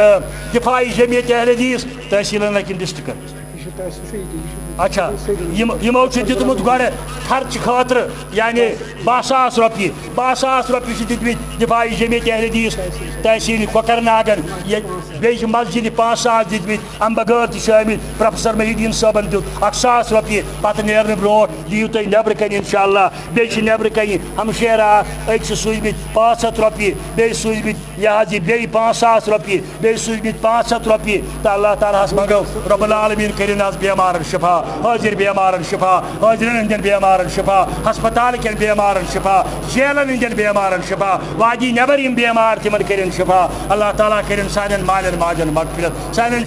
دفاعی جمعیت اہل حدیث تحصیلن نہٕ کِنہٕ ڈسٹرکن؟ یہِ چھُ تۄہہِ، سُہ چھُ ییٚتی، یہِ چھُ اچھا، یِم، یِمو چھُ دیُتمُت گۄڈٕ خرچہٕ خٲطرٕ، یعنی باہ ساس رۄپیہِ، باہ ساس رۄپیہِ چھِ دِتمٕتۍ دفاعی جمعیت اہل حدیث تحصیل کۄکرناگن۔ ییٚتہِ بیٚیہِ چھِ مسجدِ پانٛژھ ساس دِتمٕتۍ، امہِ بغٲر تہِ چھِ آمٕتۍ، پروفیسر محی الدین صٲبن دیُت اکھ ساس رۄپیہِ۔ پتہٕ نیرنہٕ برونٛٹھ دِیِو تُہۍ نیبرٕ کنہِ انشاءاللہ۔ بیٚیہِ چھِ نیبرٕ کنہِ ہمشیرا اکھ، أکۍ چھِ سوٗزمٕتۍ پانٛژھ ہتھ رۄپیہِ، بیٚیہِ سوٗزمٕتۍ یہِ حظ یہِ بیٚیہِ پانٛژھ ساس رۄپیہِ، بیٚیہِ سوٗزمٕتۍ پانٛژھ ہتھ رۄپیہِ۔ تہٕ اللہ تعالیٰ ہس منٛگو، رب العالمین کٔرِن از بیمارن شفا، حٲضِر بیمارن شفا، حٲضِرن ہٕنٛدٮ۪ن بیمارن شفا، ہسپتال کٮ۪ن بیمارن شفا، جیلن ہٕنٛدٮ۪ن بیمارن شفا، وادی نٮ۪بر یِم بیمار تِمن کٔرِن شفا۔ اللہ تعالیٰ کٔرِن سانٮ۪ن مالٮ۪ن ماجن مغفرت، سانٮ۪ن